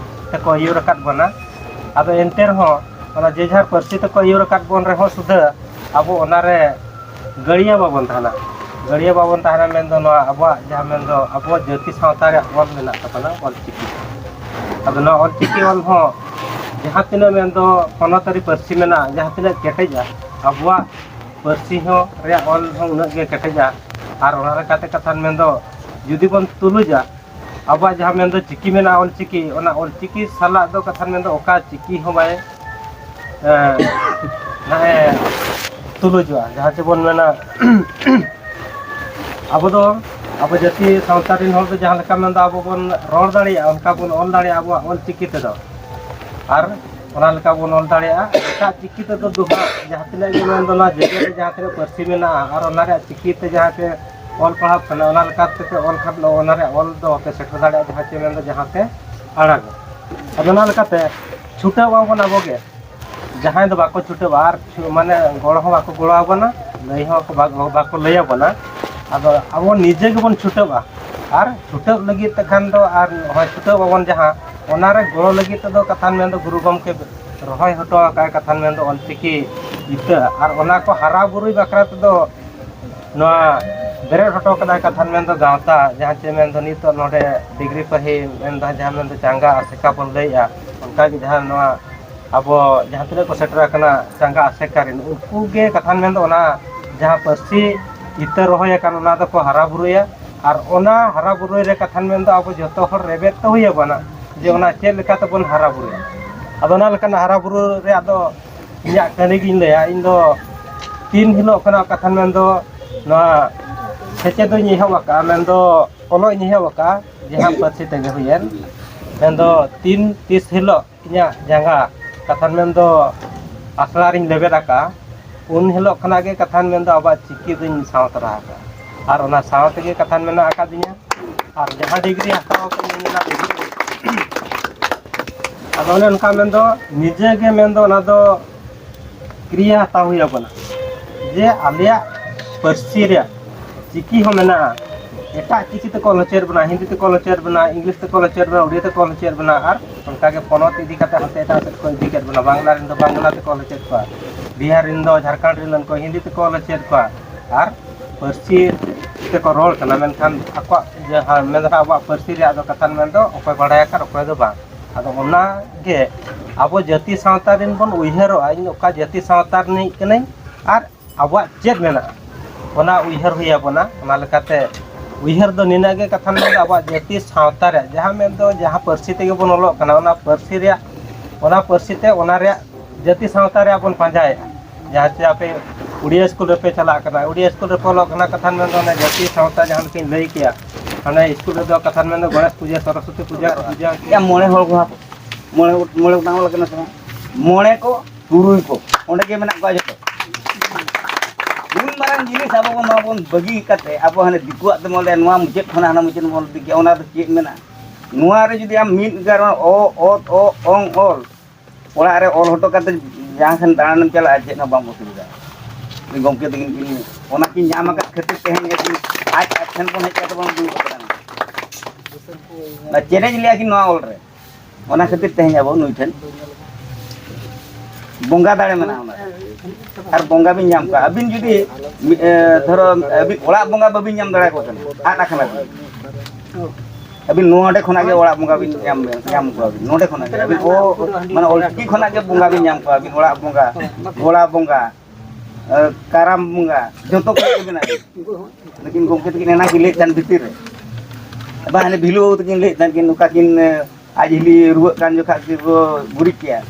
ᱛᱮᱠᱚ ᱟᱹᱭᱩᱨ ᱟᱠᱟᱫ ᱵᱚᱱᱟ᱾ ᱟᱫᱚ ᱮᱱᱛᱮ ᱨᱮᱦᱚᱸ ᱚᱱᱟ ᱡᱮ ᱡᱟᱦᱟᱸ ᱯᱟᱹᱨᱥᱤ ᱛᱮᱠᱚ ᱟᱹᱭᱩᱨ ᱟᱠᱟᱫ ᱵᱚᱱ ᱨᱮᱦᱚᱸ ᱥᱩᱫᱷᱟᱹ ᱟᱵᱚ ᱚᱱᱟᱨᱮ ᱜᱟᱹᱲᱭᱟᱹ ᱵᱟᱵᱚᱱ ᱛᱟᱦᱮᱱᱟ᱾ ᱜᱟᱹᱲᱭᱟᱹ ᱵᱟᱵᱚᱱ ᱛᱟᱦᱮᱱᱟ ᱢᱮᱱᱫᱚ ᱱᱚᱣᱟ ᱟᱵᱚᱣᱟᱜ ᱡᱟᱦᱟᱸ ᱢᱮᱱᱫᱚ ᱟᱵᱚᱣᱟᱜ ᱡᱟᱹᱛᱤ ᱥᱟᱶᱛᱟ ᱨᱮᱭᱟᱜ ᱚᱞ ᱢᱮᱱᱟᱜ ᱛᱟᱵᱚᱱᱟ, ᱚᱞᱪᱤᱠᱤ᱾ ᱟᱫᱚ ᱱᱚᱣᱟ ᱚᱞᱪᱤᱠᱤ ᱚᱞ ᱦᱚᱸ ᱡᱟᱦᱟᱸ ᱛᱤᱱᱟᱹᱜ ᱢᱮᱱᱫᱚ ᱯᱚᱱᱚᱛᱟᱹᱨᱤ ᱯᱟᱹᱨᱥᱤ ᱢᱮᱱᱟᱜᱼᱟ, ᱡᱟᱦᱟᱸ ᱛᱤᱱᱟᱹᱜ ᱠᱮᱴᱮᱡᱼᱟ, ᱟᱵᱚᱣᱟᱜ ᱯᱟᱹᱨᱥᱤ ᱦᱚᱸ ᱨᱮᱭᱟᱜ ᱚᱞ ᱦᱚᱸ ᱩᱱᱟᱹᱜ ᱜᱮ ᱠᱮᱴᱮᱡᱼᱟ᱾ ᱟᱨ ᱚᱱᱟ ᱞᱮᱠᱟᱛᱮ ᱠᱟᱛᱷᱟ ᱢᱮᱱᱫᱚ ᱡᱩᱫᱤ ᱵᱚᱱ ᱛᱩᱞᱩᱡᱟ, ᱟᱵᱚᱣᱟᱜ ᱡᱟᱦᱟᱸ ᱢᱮᱱᱫᱚ ᱪᱤᱠᱤ ᱢᱮᱱᱟᱜᱼᱟ, ᱚᱞᱪᱤᱠᱤ, ᱚᱱᱟ ᱚᱞᱪᱤᱠᱤ ᱥᱟᱞᱟᱜ ᱫᱚ ᱠᱟᱛᱷᱟ ᱢᱮᱱᱫᱚ ᱚᱠᱟ ᱪᱤᱠᱤ ᱦᱚᱸ ᱵᱟᱭ, ᱮᱸ, ᱢᱟᱱᱮ ᱛᱩᱞᱩᱡᱚᱜᱼᱟ᱾ ᱡᱟᱦᱟᱸ ᱪᱮ ᱵᱚᱱ ᱢᱮᱱᱟ, ᱟᱵᱚ ᱫᱚ, ᱟᱵᱚ ᱡᱟᱹᱛᱤ ᱥᱟᱶᱛᱟ ᱨᱮᱱ ᱦᱚᱲ ᱫᱚ ᱡᱟᱦᱟᱸ ᱞᱮᱠᱟ ᱢᱮᱱᱫᱚ ᱟᱵᱚ ᱵᱚᱱ ᱨᱚᱲ ᱫᱟᱲᱮᱭᱟᱜᱼᱟ, ᱚᱱᱠᱟ ᱵᱚᱱ ᱚᱞ ᱫᱟᱲᱮᱭᱟᱜᱼᱟ ᱟᱵᱚᱣᱟᱜ ᱚᱞ ᱪᱤᱠᱤ ᱛᱮᱫᱚ᱾ ᱟᱨ ᱚᱱᱟ ᱞᱮᱠᱟ ᱵᱚᱱ ᱚᱞ ᱫᱟᱲᱮᱭᱟᱜᱼᱟ᱾ ᱮᱴᱟᱜ ᱪᱤᱠᱤ ᱛᱮᱫᱚ ᱫᱚ ᱦᱟᱸᱜ ᱡᱟᱦᱟᱸ ᱛᱤᱱᱟᱹᱜ ᱜᱮ ᱢᱮᱱᱫᱚ ᱱᱚᱣᱟ ᱡᱮᱜᱮᱛ ᱨᱮ ᱡᱟᱦᱟᱸ ᱛᱤᱱᱟᱹᱜ ᱯᱟᱹᱨᱥᱤ ᱢᱮᱱᱟᱜᱼᱟ, ᱟᱨ ᱚᱱᱟ ᱨᱮᱭᱟᱜ ᱪᱤᱠᱤ ᱛᱮ ᱡᱟᱦᱟᱸ ᱛᱤᱱᱟᱹᱜ ᱚᱞ ᱯᱟᱲᱦᱟᱜ ᱠᱟᱱᱟ, ᱚᱱᱟ ᱞᱮᱠᱟᱛᱮ ᱚᱞ ᱠᱷᱟᱱ ᱚᱱᱟ ᱨᱮᱭᱟᱜ ᱚᱞ ᱫᱚ ᱵᱟᱯᱮ ᱥᱮᱴᱮᱨ ᱫᱟᱲᱮᱭᱟᱜᱼᱟ, ᱡᱟᱦᱟᱸ ᱪᱮ ᱢᱮᱱᱫᱚ ᱡᱟᱦᱟᱸ ᱛᱮ ᱟᱲᱟᱜᱟ᱾ ᱟᱫᱚ ᱚᱱᱟ ᱞᱮᱠᱟᱛᱮ ᱪᱷᱩᱴᱟᱹᱣ ᱟᱵᱚᱱ ᱟᱵᱚ ᱜᱮ, ᱡᱟᱦᱟᱸᱭ ᱫᱚ ᱵᱟᱠᱚ ᱪᱷᱩᱴᱟᱹᱣᱟ ᱟᱨ ᱪᱷᱩ-, ᱢᱟᱱᱮ ᱜᱚᱲᱚ ᱦᱚᱸ ᱵᱟᱠᱚ ᱜᱚᱲᱚ ᱟᱵᱚᱱᱟ, ᱞᱟᱹᱭ ᱦᱚᱸ ᱵᱟᱠᱚ, ᱵᱟᱠᱚ ᱞᱟᱹᱭ ᱟᱵᱚᱱᱟ᱾ ᱟᱫᱚ ᱟᱵᱚ ᱱᱤᱡᱮ ᱜᱮᱵᱚᱱ ᱪᱷᱩᱴᱟᱹᱣᱟ᱾ ᱟᱨ ᱪᱷᱩᱴᱟᱹᱣ ᱞᱟᱹᱜᱤᱫ ᱛᱮᱠᱷᱟᱱ ᱫᱚ ᱟᱨ ᱱᱚᱜᱼᱚᱭ ᱪᱷᱩᱴᱟᱹᱣ ᱟᱵᱚᱱ ᱡᱟᱦᱟᱸ, ᱚᱱᱟᱨᱮ ᱜᱚᱲᱚ ᱞᱟᱹᱜᱤᱫ ᱛᱮᱫᱚ ᱠᱟᱛᱷᱟᱱ ᱢᱮᱱᱫᱚ ᱜᱩᱨᱩ ᱜᱚᱢᱠᱮ ᱨᱚᱦᱚᱭ ᱦᱚᱴᱚ ᱟᱠᱟᱫ ᱠᱟᱛᱷᱟᱱ ᱢᱮᱱᱫᱚ ᱚᱞᱪᱤᱠᱤ ᱤᱛᱟᱹ, ᱟᱨ ᱚᱱᱟ ᱠᱚ ᱦᱟᱨᱟ ᱵᱩᱨᱩᱭ ᱵᱟᱠᱷᱨᱟ ᱛᱮᱫᱚ ᱱᱚᱣᱟ ᱵᱮᱨᱮᱫ ᱦᱚᱴᱚ ᱠᱟᱫᱟᱭ ᱠᱟᱛᱷᱟᱱ ᱢᱮᱱᱫᱚ ᱜᱟᱶᱛᱟ, ᱡᱟᱦᱟᱸ ᱪᱮ ᱢᱮᱱᱫᱚ ᱱᱤᱛᱚᱜ ᱱᱚᱰᱮ ᱰᱤᱜᱽᱨᱤ ᱯᱟᱹᱦᱤ ᱢᱮᱱᱫᱚ ᱡᱟᱦᱟᱸ ᱢᱮᱱᱫᱚ ᱪᱟᱸᱜᱟ ᱟᱥᱮᱠᱟ ᱵᱚᱱ ᱞᱟᱹᱭᱮᱜᱼᱟ, ᱚᱱᱠᱟᱜᱮ ᱡᱟᱦᱟᱸ ᱱᱚᱣᱟ ᱟᱵᱚ ᱡᱟᱦᱟᱸ ᱛᱤᱱᱟᱹᱜ ᱠᱚ ᱥᱮᱴᱮᱨ ᱟᱠᱟᱱᱟ ᱪᱟᱸᱜᱟ ᱟᱥᱮᱠᱟ ᱨᱮᱱ, ᱩᱱᱠᱩ ᱜᱮ ᱠᱟᱛᱷᱟᱱ ᱢᱮᱱᱫᱚ ᱚᱱᱟ ᱡᱟᱦᱟᱸ ᱯᱟᱹᱨᱥᱤ ᱤᱛᱟᱹ ᱨᱚᱦᱚᱭ ᱟᱠᱟᱱ ᱚᱱᱟ ᱫᱚᱠᱚ ᱦᱟᱨᱟ ᱵᱩᱨᱩᱭᱟ᱾ ᱟᱨ ᱚᱱᱟ ᱦᱟᱨᱟ ᱵᱩᱨᱩᱭ ᱨᱮ ᱠᱟᱛᱷᱟᱱ ᱢᱮᱱᱫᱚ ᱟᱵᱚ ᱡᱚᱛᱚ ᱦᱚᱲ ᱨᱮᱵᱮᱫ ᱛᱮ ᱦᱩᱭ ᱟᱵᱚᱱᱟ ᱡᱮ ᱚᱱᱟ ᱪᱮᱫ ᱞᱮᱠᱟ ᱛᱮᱵᱚᱱ ᱦᱟᱨᱟ ᱵᱩᱨᱩᱭᱟ᱾ ᱟᱫᱚ ᱚᱱᱟ ᱞᱮᱠᱟᱱ ᱦᱟᱨᱟ ᱵᱩᱨᱩ ᱨᱮᱭᱟᱜ ᱫᱚ ᱤᱧᱟᱹᱜ ᱠᱟᱹᱦᱱᱤ ᱜᱤᱧ ᱞᱟᱹᱭᱟ᱾ ᱤᱧ ᱫᱚ ᱛᱤᱱ ᱦᱤᱞᱳᱜ ᱠᱷᱚᱱᱟᱜ ᱠᱟᱛᱷᱟᱱ ᱢᱮᱱᱫᱚ ᱱᱚᱣᱟ ᱥᱮᱪᱮᱫ ᱫᱚᱧ ᱮᱦᱚᱵ ᱟᱠᱟᱫᱼᱟ, ᱢᱮᱱᱫᱚ ᱚᱞᱚᱜ ᱤᱧ ᱮᱦᱚᱵ ᱟᱠᱟᱫᱼᱟ, ᱡᱟᱦᱟᱸ ᱯᱟᱹᱨᱥᱤ ᱛᱮᱜᱮ ᱦᱩᱭᱮᱱ, ᱢᱮᱱᱫᱚ ᱛᱤᱱ ᱛᱤᱥ ᱦᱤᱞᱳᱜ ᱤᱧᱟᱹᱜ ᱡᱟᱸᱜᱟ ᱠᱟᱛᱷᱟᱱ ᱢᱮᱱᱫᱚ ᱟᱥᱲᱟ ᱨᱤᱧ ᱞᱮᱵᱮᱫ ᱟᱠᱟᱫᱼᱟ, ᱩᱱ ᱦᱤᱞᱳᱜ ᱠᱷᱚᱱᱟᱜ ᱜᱮ ᱠᱟᱛᱷᱟᱱ ᱢᱮᱱᱫᱚ ᱟᱵᱚᱣᱟᱜ ᱪᱤᱠᱤ ᱫᱚᱧ ᱥᱟᱶ ᱛᱚᱨᱟ ᱟᱠᱟᱫᱼᱟ᱾ ᱟᱨ ᱚᱱᱟ ᱥᱟᱶ ᱛᱮᱜᱮ ᱠᱟᱛᱷᱟᱱ ᱢᱮᱱᱟᱜ ᱟᱠᱟᱫᱤᱧᱟ᱾ ᱟᱨ ᱡᱟᱦᱟᱸ ᱰᱤᱜᱽᱨᱤ ᱦᱟᱛᱟᱣ ᱠᱟᱛᱮ ᱤᱧ ᱚᱱᱟ ᱰᱤᱜᱽᱨᱤ, ᱟᱫᱚ ᱚᱱᱮ ᱚᱱᱠᱟ ᱢᱮᱱᱫᱚ ᱱᱤᱡᱮ ᱜᱮ ᱢᱮᱱᱫᱚ ᱚᱱᱟ ᱫᱚ ᱠᱨᱤᱭᱟ ᱦᱟᱛᱟᱣ ᱦᱩᱭ ᱟᱵᱚᱱᱟ ᱡᱮ ᱟᱞᱮᱭᱟᱜ ᱯᱟᱹᱨᱥᱤ ᱨᱮᱭᱟᱜ ᱪᱤᱠᱤ ᱦᱚᱸ ᱢᱮᱱᱟᱜᱼᱟ᱾ ᱮᱴᱟᱜ ᱪᱤᱠᱤ ᱛᱮᱠᱚ ᱚᱞ ᱦᱚᱪᱚᱭᱮᱫ ᱵᱚᱱᱟ, ᱦᱤᱱᱫᱤ ᱛᱮᱠᱚ ᱚᱞ ᱦᱚᱪᱚᱭᱮᱫ ᱵᱚᱱᱟ, ᱤᱝᱞᱤᱥ ᱛᱮᱠᱚ ᱚᱞ ᱦᱚᱪᱚᱭᱮᱫ ᱵᱚᱱᱟ, ᱩᱲᱤᱭᱟ ᱛᱮᱠᱚ ᱚᱞ ᱦᱚᱪᱚᱭᱮᱫ ᱵᱚᱱᱟ, ᱟᱨ ᱚᱱᱠᱟᱜᱮ ᱯᱚᱱᱚᱛ ᱤᱫᱤ ᱠᱟᱛᱮ ᱦᱟᱱᱛᱮ ᱮᱴᱟᱜ ᱥᱮᱫ ᱠᱚ ᱤᱫᱤ ᱠᱮᱫ ᱵᱚᱱᱟ᱾ ᱵᱟᱝᱞᱟ ᱨᱮᱱ ᱫᱚ ᱵᱟᱝᱞᱟ ᱛᱮᱠᱚ ᱚᱞ ᱦᱚᱪᱚᱭᱮᱫ ᱠᱚᱣᱟ, ᱵᱤᱦᱟᱨ ᱨᱮᱱ ᱫᱚ, ᱡᱷᱟᱲᱠᱷᱚᱸᱰ ᱨᱮᱱ ᱠᱚ ᱦᱤᱱᱫᱤ ᱛᱮᱠᱚ ᱚᱞ ᱦᱚᱪᱚᱭᱮᱫ ᱠᱚᱣᱟ, ᱟᱨ ᱯᱟᱹᱨᱥᱤ ᱛᱮᱠᱚ ᱨᱚᱲ ᱠᱟᱱᱟ, ᱢᱮᱱᱠᱷᱟᱱ ᱟᱠᱚᱣᱟᱜ ᱡᱟᱦᱟᱸ ᱢᱮᱱ ᱫᱚ ᱟᱵᱚᱣᱟᱜ ᱯᱟᱹᱨᱥᱤ ᱨᱮᱭᱟᱜ ᱫᱚ ᱠᱟᱛᱷᱟ ᱢᱮᱱ ᱫᱚ ᱚᱠᱚᱭ ᱵᱟᱲᱟᱭ ᱟᱠᱟᱫ ᱚᱠᱚᱭ ᱫᱚ ᱵᱟᱝ᱾ ᱟᱫᱚ ᱚᱱᱟ ᱜᱮ ᱟᱵᱚ ᱡᱟᱹᱛᱤ ᱥᱟᱶᱛᱟ ᱨᱮᱱ ᱵᱚᱱ ᱩᱭᱦᱟᱹᱨᱚᱜᱼᱟ, ᱤᱧ ᱚᱠᱟ ᱡᱟᱹᱛᱤ ᱥᱟᱶᱛᱟ ᱨᱤᱱᱤᱡ ᱠᱟᱹᱱᱟᱹᱧ ᱟᱨ ᱟᱵᱚᱣᱟᱜ ᱪᱮᱫ ᱢᱮᱱᱟᱜᱼᱟ, ᱚᱱᱟ ᱩᱭᱦᱟᱹᱨ ᱦᱩᱭ ᱟᱵᱚᱱᱟ᱾ ᱚᱱᱟ ᱞᱮᱠᱟᱛᱮ ᱩᱭᱦᱟᱹᱨ ᱫᱚ ᱱᱤᱱᱟᱹᱜ ᱜᱮ ᱠᱟᱛᱷᱟ ᱢᱮᱱᱫᱚ ᱟᱵᱚᱣᱟᱜ ᱡᱟᱹᱛᱤ ᱥᱟᱶᱛᱟ ᱨᱮᱭᱟᱜ ᱡᱟᱦᱟᱸ ᱢᱮᱱᱫᱚ ᱡᱟᱦᱟᱸ ᱯᱟᱹᱨᱥᱤ ᱛᱮᱜᱮ ᱵᱚᱱ ᱚᱞᱚᱜ ᱠᱟᱱᱟ, ᱚᱱᱟ ᱯᱟᱹᱨᱥᱤ ᱨᱮᱭᱟᱜ, ᱚᱱᱟ ᱯᱟᱹᱨᱥᱤ ᱛᱮ ᱚᱱᱟ ᱨᱮᱭᱟᱜ ᱡᱟᱹᱛᱤ ᱥᱟᱶᱛᱟ ᱨᱮᱭᱟᱜ ᱵᱚᱱ ᱯᱟᱸᱡᱟᱭᱮᱫᱼᱟ᱾ ᱡᱟᱦᱟᱸ ᱪᱮ ᱟᱯᱮ ᱩᱲᱤᱭᱟ ᱥᱠᱩᱞ ᱨᱮᱯᱮ ᱪᱟᱞᱟᱜ ᱠᱟᱱᱟ, ᱩᱲᱤᱭᱟ ᱥᱠᱩᱞ ᱨᱮᱯᱮ ᱚᱞᱚᱜ ᱠᱟᱱᱟ, ᱠᱟᱛᱷᱟ ᱢᱮᱱᱫᱚ ᱚᱱᱟ ᱡᱟᱹᱛᱤ ᱥᱟᱶᱛᱟ ᱡᱟᱦᱟᱸ ᱞᱮᱠᱟᱧ ᱞᱟᱹᱭ ᱠᱮᱭᱟ, ᱦᱟᱱᱮ ᱥᱠᱩᱞ ᱨᱮᱫᱚ ᱠᱟᱛᱷᱟ ᱢᱮᱱᱫᱚ ᱜᱚᱬᱮᱥ ᱯᱩᱡᱟᱹ, ᱥᱚᱨᱚᱥᱚᱛᱤ ᱯᱩᱡᱟᱹ, ᱯᱩᱡᱟᱹ᱾ ᱮᱭᱟ, ᱢᱚᱬᱮ ᱦᱚᱲ ᱠᱚ ᱦᱟᱸᱜ, ᱢᱚᱬᱮ ᱜᱚᱴ-, ᱢᱚᱬᱮ ᱜᱚᱴᱟᱝ ᱚᱞ ᱠᱟᱱᱟ ᱥᱮ ᱵᱟᱝ? ᱢᱚᱬᱮ ᱠᱚ, ᱛᱩᱨᱩᱭ ᱠᱚ, ᱚᱸᱰᱮ ᱜᱮ ᱢᱮᱱᱟᱜ ᱠᱚᱣᱟ ᱡᱚᱛᱚ᱾ ᱩᱱ ᱢᱟᱨᱟᱝ ᱡᱤᱱᱤᱥ ᱟᱵᱚ ᱵᱚᱱ, ᱱᱚᱣᱟ ᱵᱚᱱ ᱵᱟᱹᱜᱤ ᱠᱟᱛᱮ, ᱟᱵᱚ ᱦᱟᱱᱮ ᱫᱤᱠᱩᱣᱟᱜ ᱛᱮ ᱢᱚᱞᱮ, ᱱᱚᱣᱟ ᱢᱩᱪᱟᱹᱫ ᱠᱷᱚᱱᱟᱜ ᱦᱟᱱᱟ ᱢᱩᱪᱟᱹᱫ ᱵᱚᱱ ᱚᱞ ᱤᱫᱤ ᱠᱮᱭᱟ, ᱚᱱᱟ ᱫᱚ ᱪᱮᱫ ᱢᱮᱱᱟᱜᱼᱟ? ᱱᱚᱣᱟ ᱨᱮ ᱡᱩᱫᱤ ᱟᱢ ᱢᱤᱫ ᱜᱟᱨ ᱚ, ᱚᱛ, ᱚ, ᱚᱝ, ᱚᱞ, ᱚᱲᱟᱜ ᱨᱮ ᱚᱞ ᱦᱚᱴᱚ ᱠᱟᱛᱮ ᱡᱟᱦᱟᱸ ᱥᱮᱱ ᱫᱟᱬᱟᱱᱮᱢ ᱪᱟᱞᱟᱜᱼᱟ, ᱪᱮᱫ ᱦᱚᱸ ᱵᱟᱢ ᱚᱥᱩᱵᱤᱫᱷᱟᱜᱼᱟ᱾ ᱜᱚᱢᱠᱮ ᱛᱟᱹᱠᱤᱱ ᱠᱤᱱ ᱚᱱᱟ ᱠᱤᱱ ᱧᱟᱢ ᱟᱠᱟᱫ ᱠᱷᱟᱹᱛᱤᱨ ᱛᱮᱦᱮᱧ ᱟᱹᱠᱤᱱ ᱟᱡ, ᱟᱡ ᱴᱷᱮᱱ ᱵᱚᱱ ᱦᱮᱡ ᱠᱟᱛᱮ ᱵᱚᱱ ᱫᱩᱲᱩᱵ ᱟᱠᱟᱱᱟ᱾ ᱚᱱᱟ ᱪᱮᱞᱮᱧᱡᱽ ᱞᱮᱭᱟ ᱠᱤᱱ ᱱᱚᱣᱟ ᱚᱞ ᱨᱮ, ᱚᱱᱟ ᱠᱷᱟᱹᱛᱤᱨ ᱛᱮᱦᱮᱧ ᱟᱵᱚ ᱱᱩᱭ ᱴᱷᱮᱱ ᱵᱚᱸᱜᱟ ᱫᱟᱲᱮ ᱢᱮᱱᱟᱜᱼᱟ ᱚᱱᱟ ᱨᱮ᱾ ᱟᱨ ᱵᱚᱸᱜᱟ ᱵᱤᱱ ᱧᱟᱢ ᱠᱚᱣᱟ᱾ ᱟᱹᱵᱤᱱ ᱡᱩᱫᱤ ᱢᱤ-, ᱮ, ᱫᱷᱚᱨᱚ, ᱟᱹᱵᱤᱱ ᱚᱲᱟᱜ ᱵᱚᱸᱜᱟ ᱵᱟᱹᱵᱤᱱ ᱧᱟᱢ ᱫᱟᱲᱮᱭᱟᱠᱚ ᱠᱟᱱᱟ, ᱟᱫ ᱟᱠᱟᱱᱟ ᱵᱤᱱ᱾ ᱟᱹᱵᱤᱱ ᱱᱚᱰᱮ ᱠᱷᱚᱱᱟᱜ ᱜᱮ ᱚᱲᱟᱜ ᱵᱚᱸᱜᱟ ᱵᱤᱱ ᱧᱟᱢ, ᱧᱟᱢ ᱠᱚᱣᱟ ᱵᱤᱱ᱾ ᱱᱚᱰᱮ ᱠᱷᱚᱱᱟᱜ ᱜᱮ ᱟᱹᱵᱤᱱ ᱚ, ᱢᱟᱱᱮ ᱚᱞᱪᱤᱠᱤ ᱠᱷᱚᱱᱟᱜ ᱜᱮ ᱵᱚᱸᱜᱟ ᱵᱤᱱ ᱧᱟᱢ ᱠᱚᱣᱟ ᱵᱤᱱ, ᱚᱲᱟᱜ ᱵᱚᱸᱜᱟ, ᱜᱚᱲᱟ ᱵᱚᱸᱜᱟ, ᱮ, ᱠᱟᱨᱟᱢ ᱵᱚᱸᱜᱟ, ᱡᱚᱛᱚ ᱠᱚ ᱜᱮ ᱢᱮᱱᱟᱜ ᱜᱮᱭᱟ᱾ ᱞᱮᱠᱤᱱ ᱜᱚᱢᱠᱮ ᱛᱟᱹᱠᱤᱱ ᱮᱱᱟ ᱠᱤᱱ ᱞᱟᱹᱭᱮᱫ ᱛᱟᱦᱮᱱ ᱵᱷᱤᱛᱤᱨ ᱨᱮ, ᱵᱟ, ᱦᱟᱱᱮ ᱵᱷᱤᱞᱩ ᱵᱟᱹᱵᱩ ᱛᱟᱹᱠᱤᱱ ᱞᱟᱹᱭᱮᱫ ᱛᱟᱦᱮᱱ ᱠᱤᱱ, ᱱᱚᱝᱠᱟ ᱠᱤᱱ, ᱮ, ᱟᱡ ᱦᱤᱞᱤ ᱨᱩᱣᱟᱹᱜ ᱠᱟᱱ ᱡᱚᱠᱷᱟᱜ ᱠᱤᱱ ᱠᱚ ᱜᱩᱨᱤᱡ ᱠᱮᱭᱟ᱾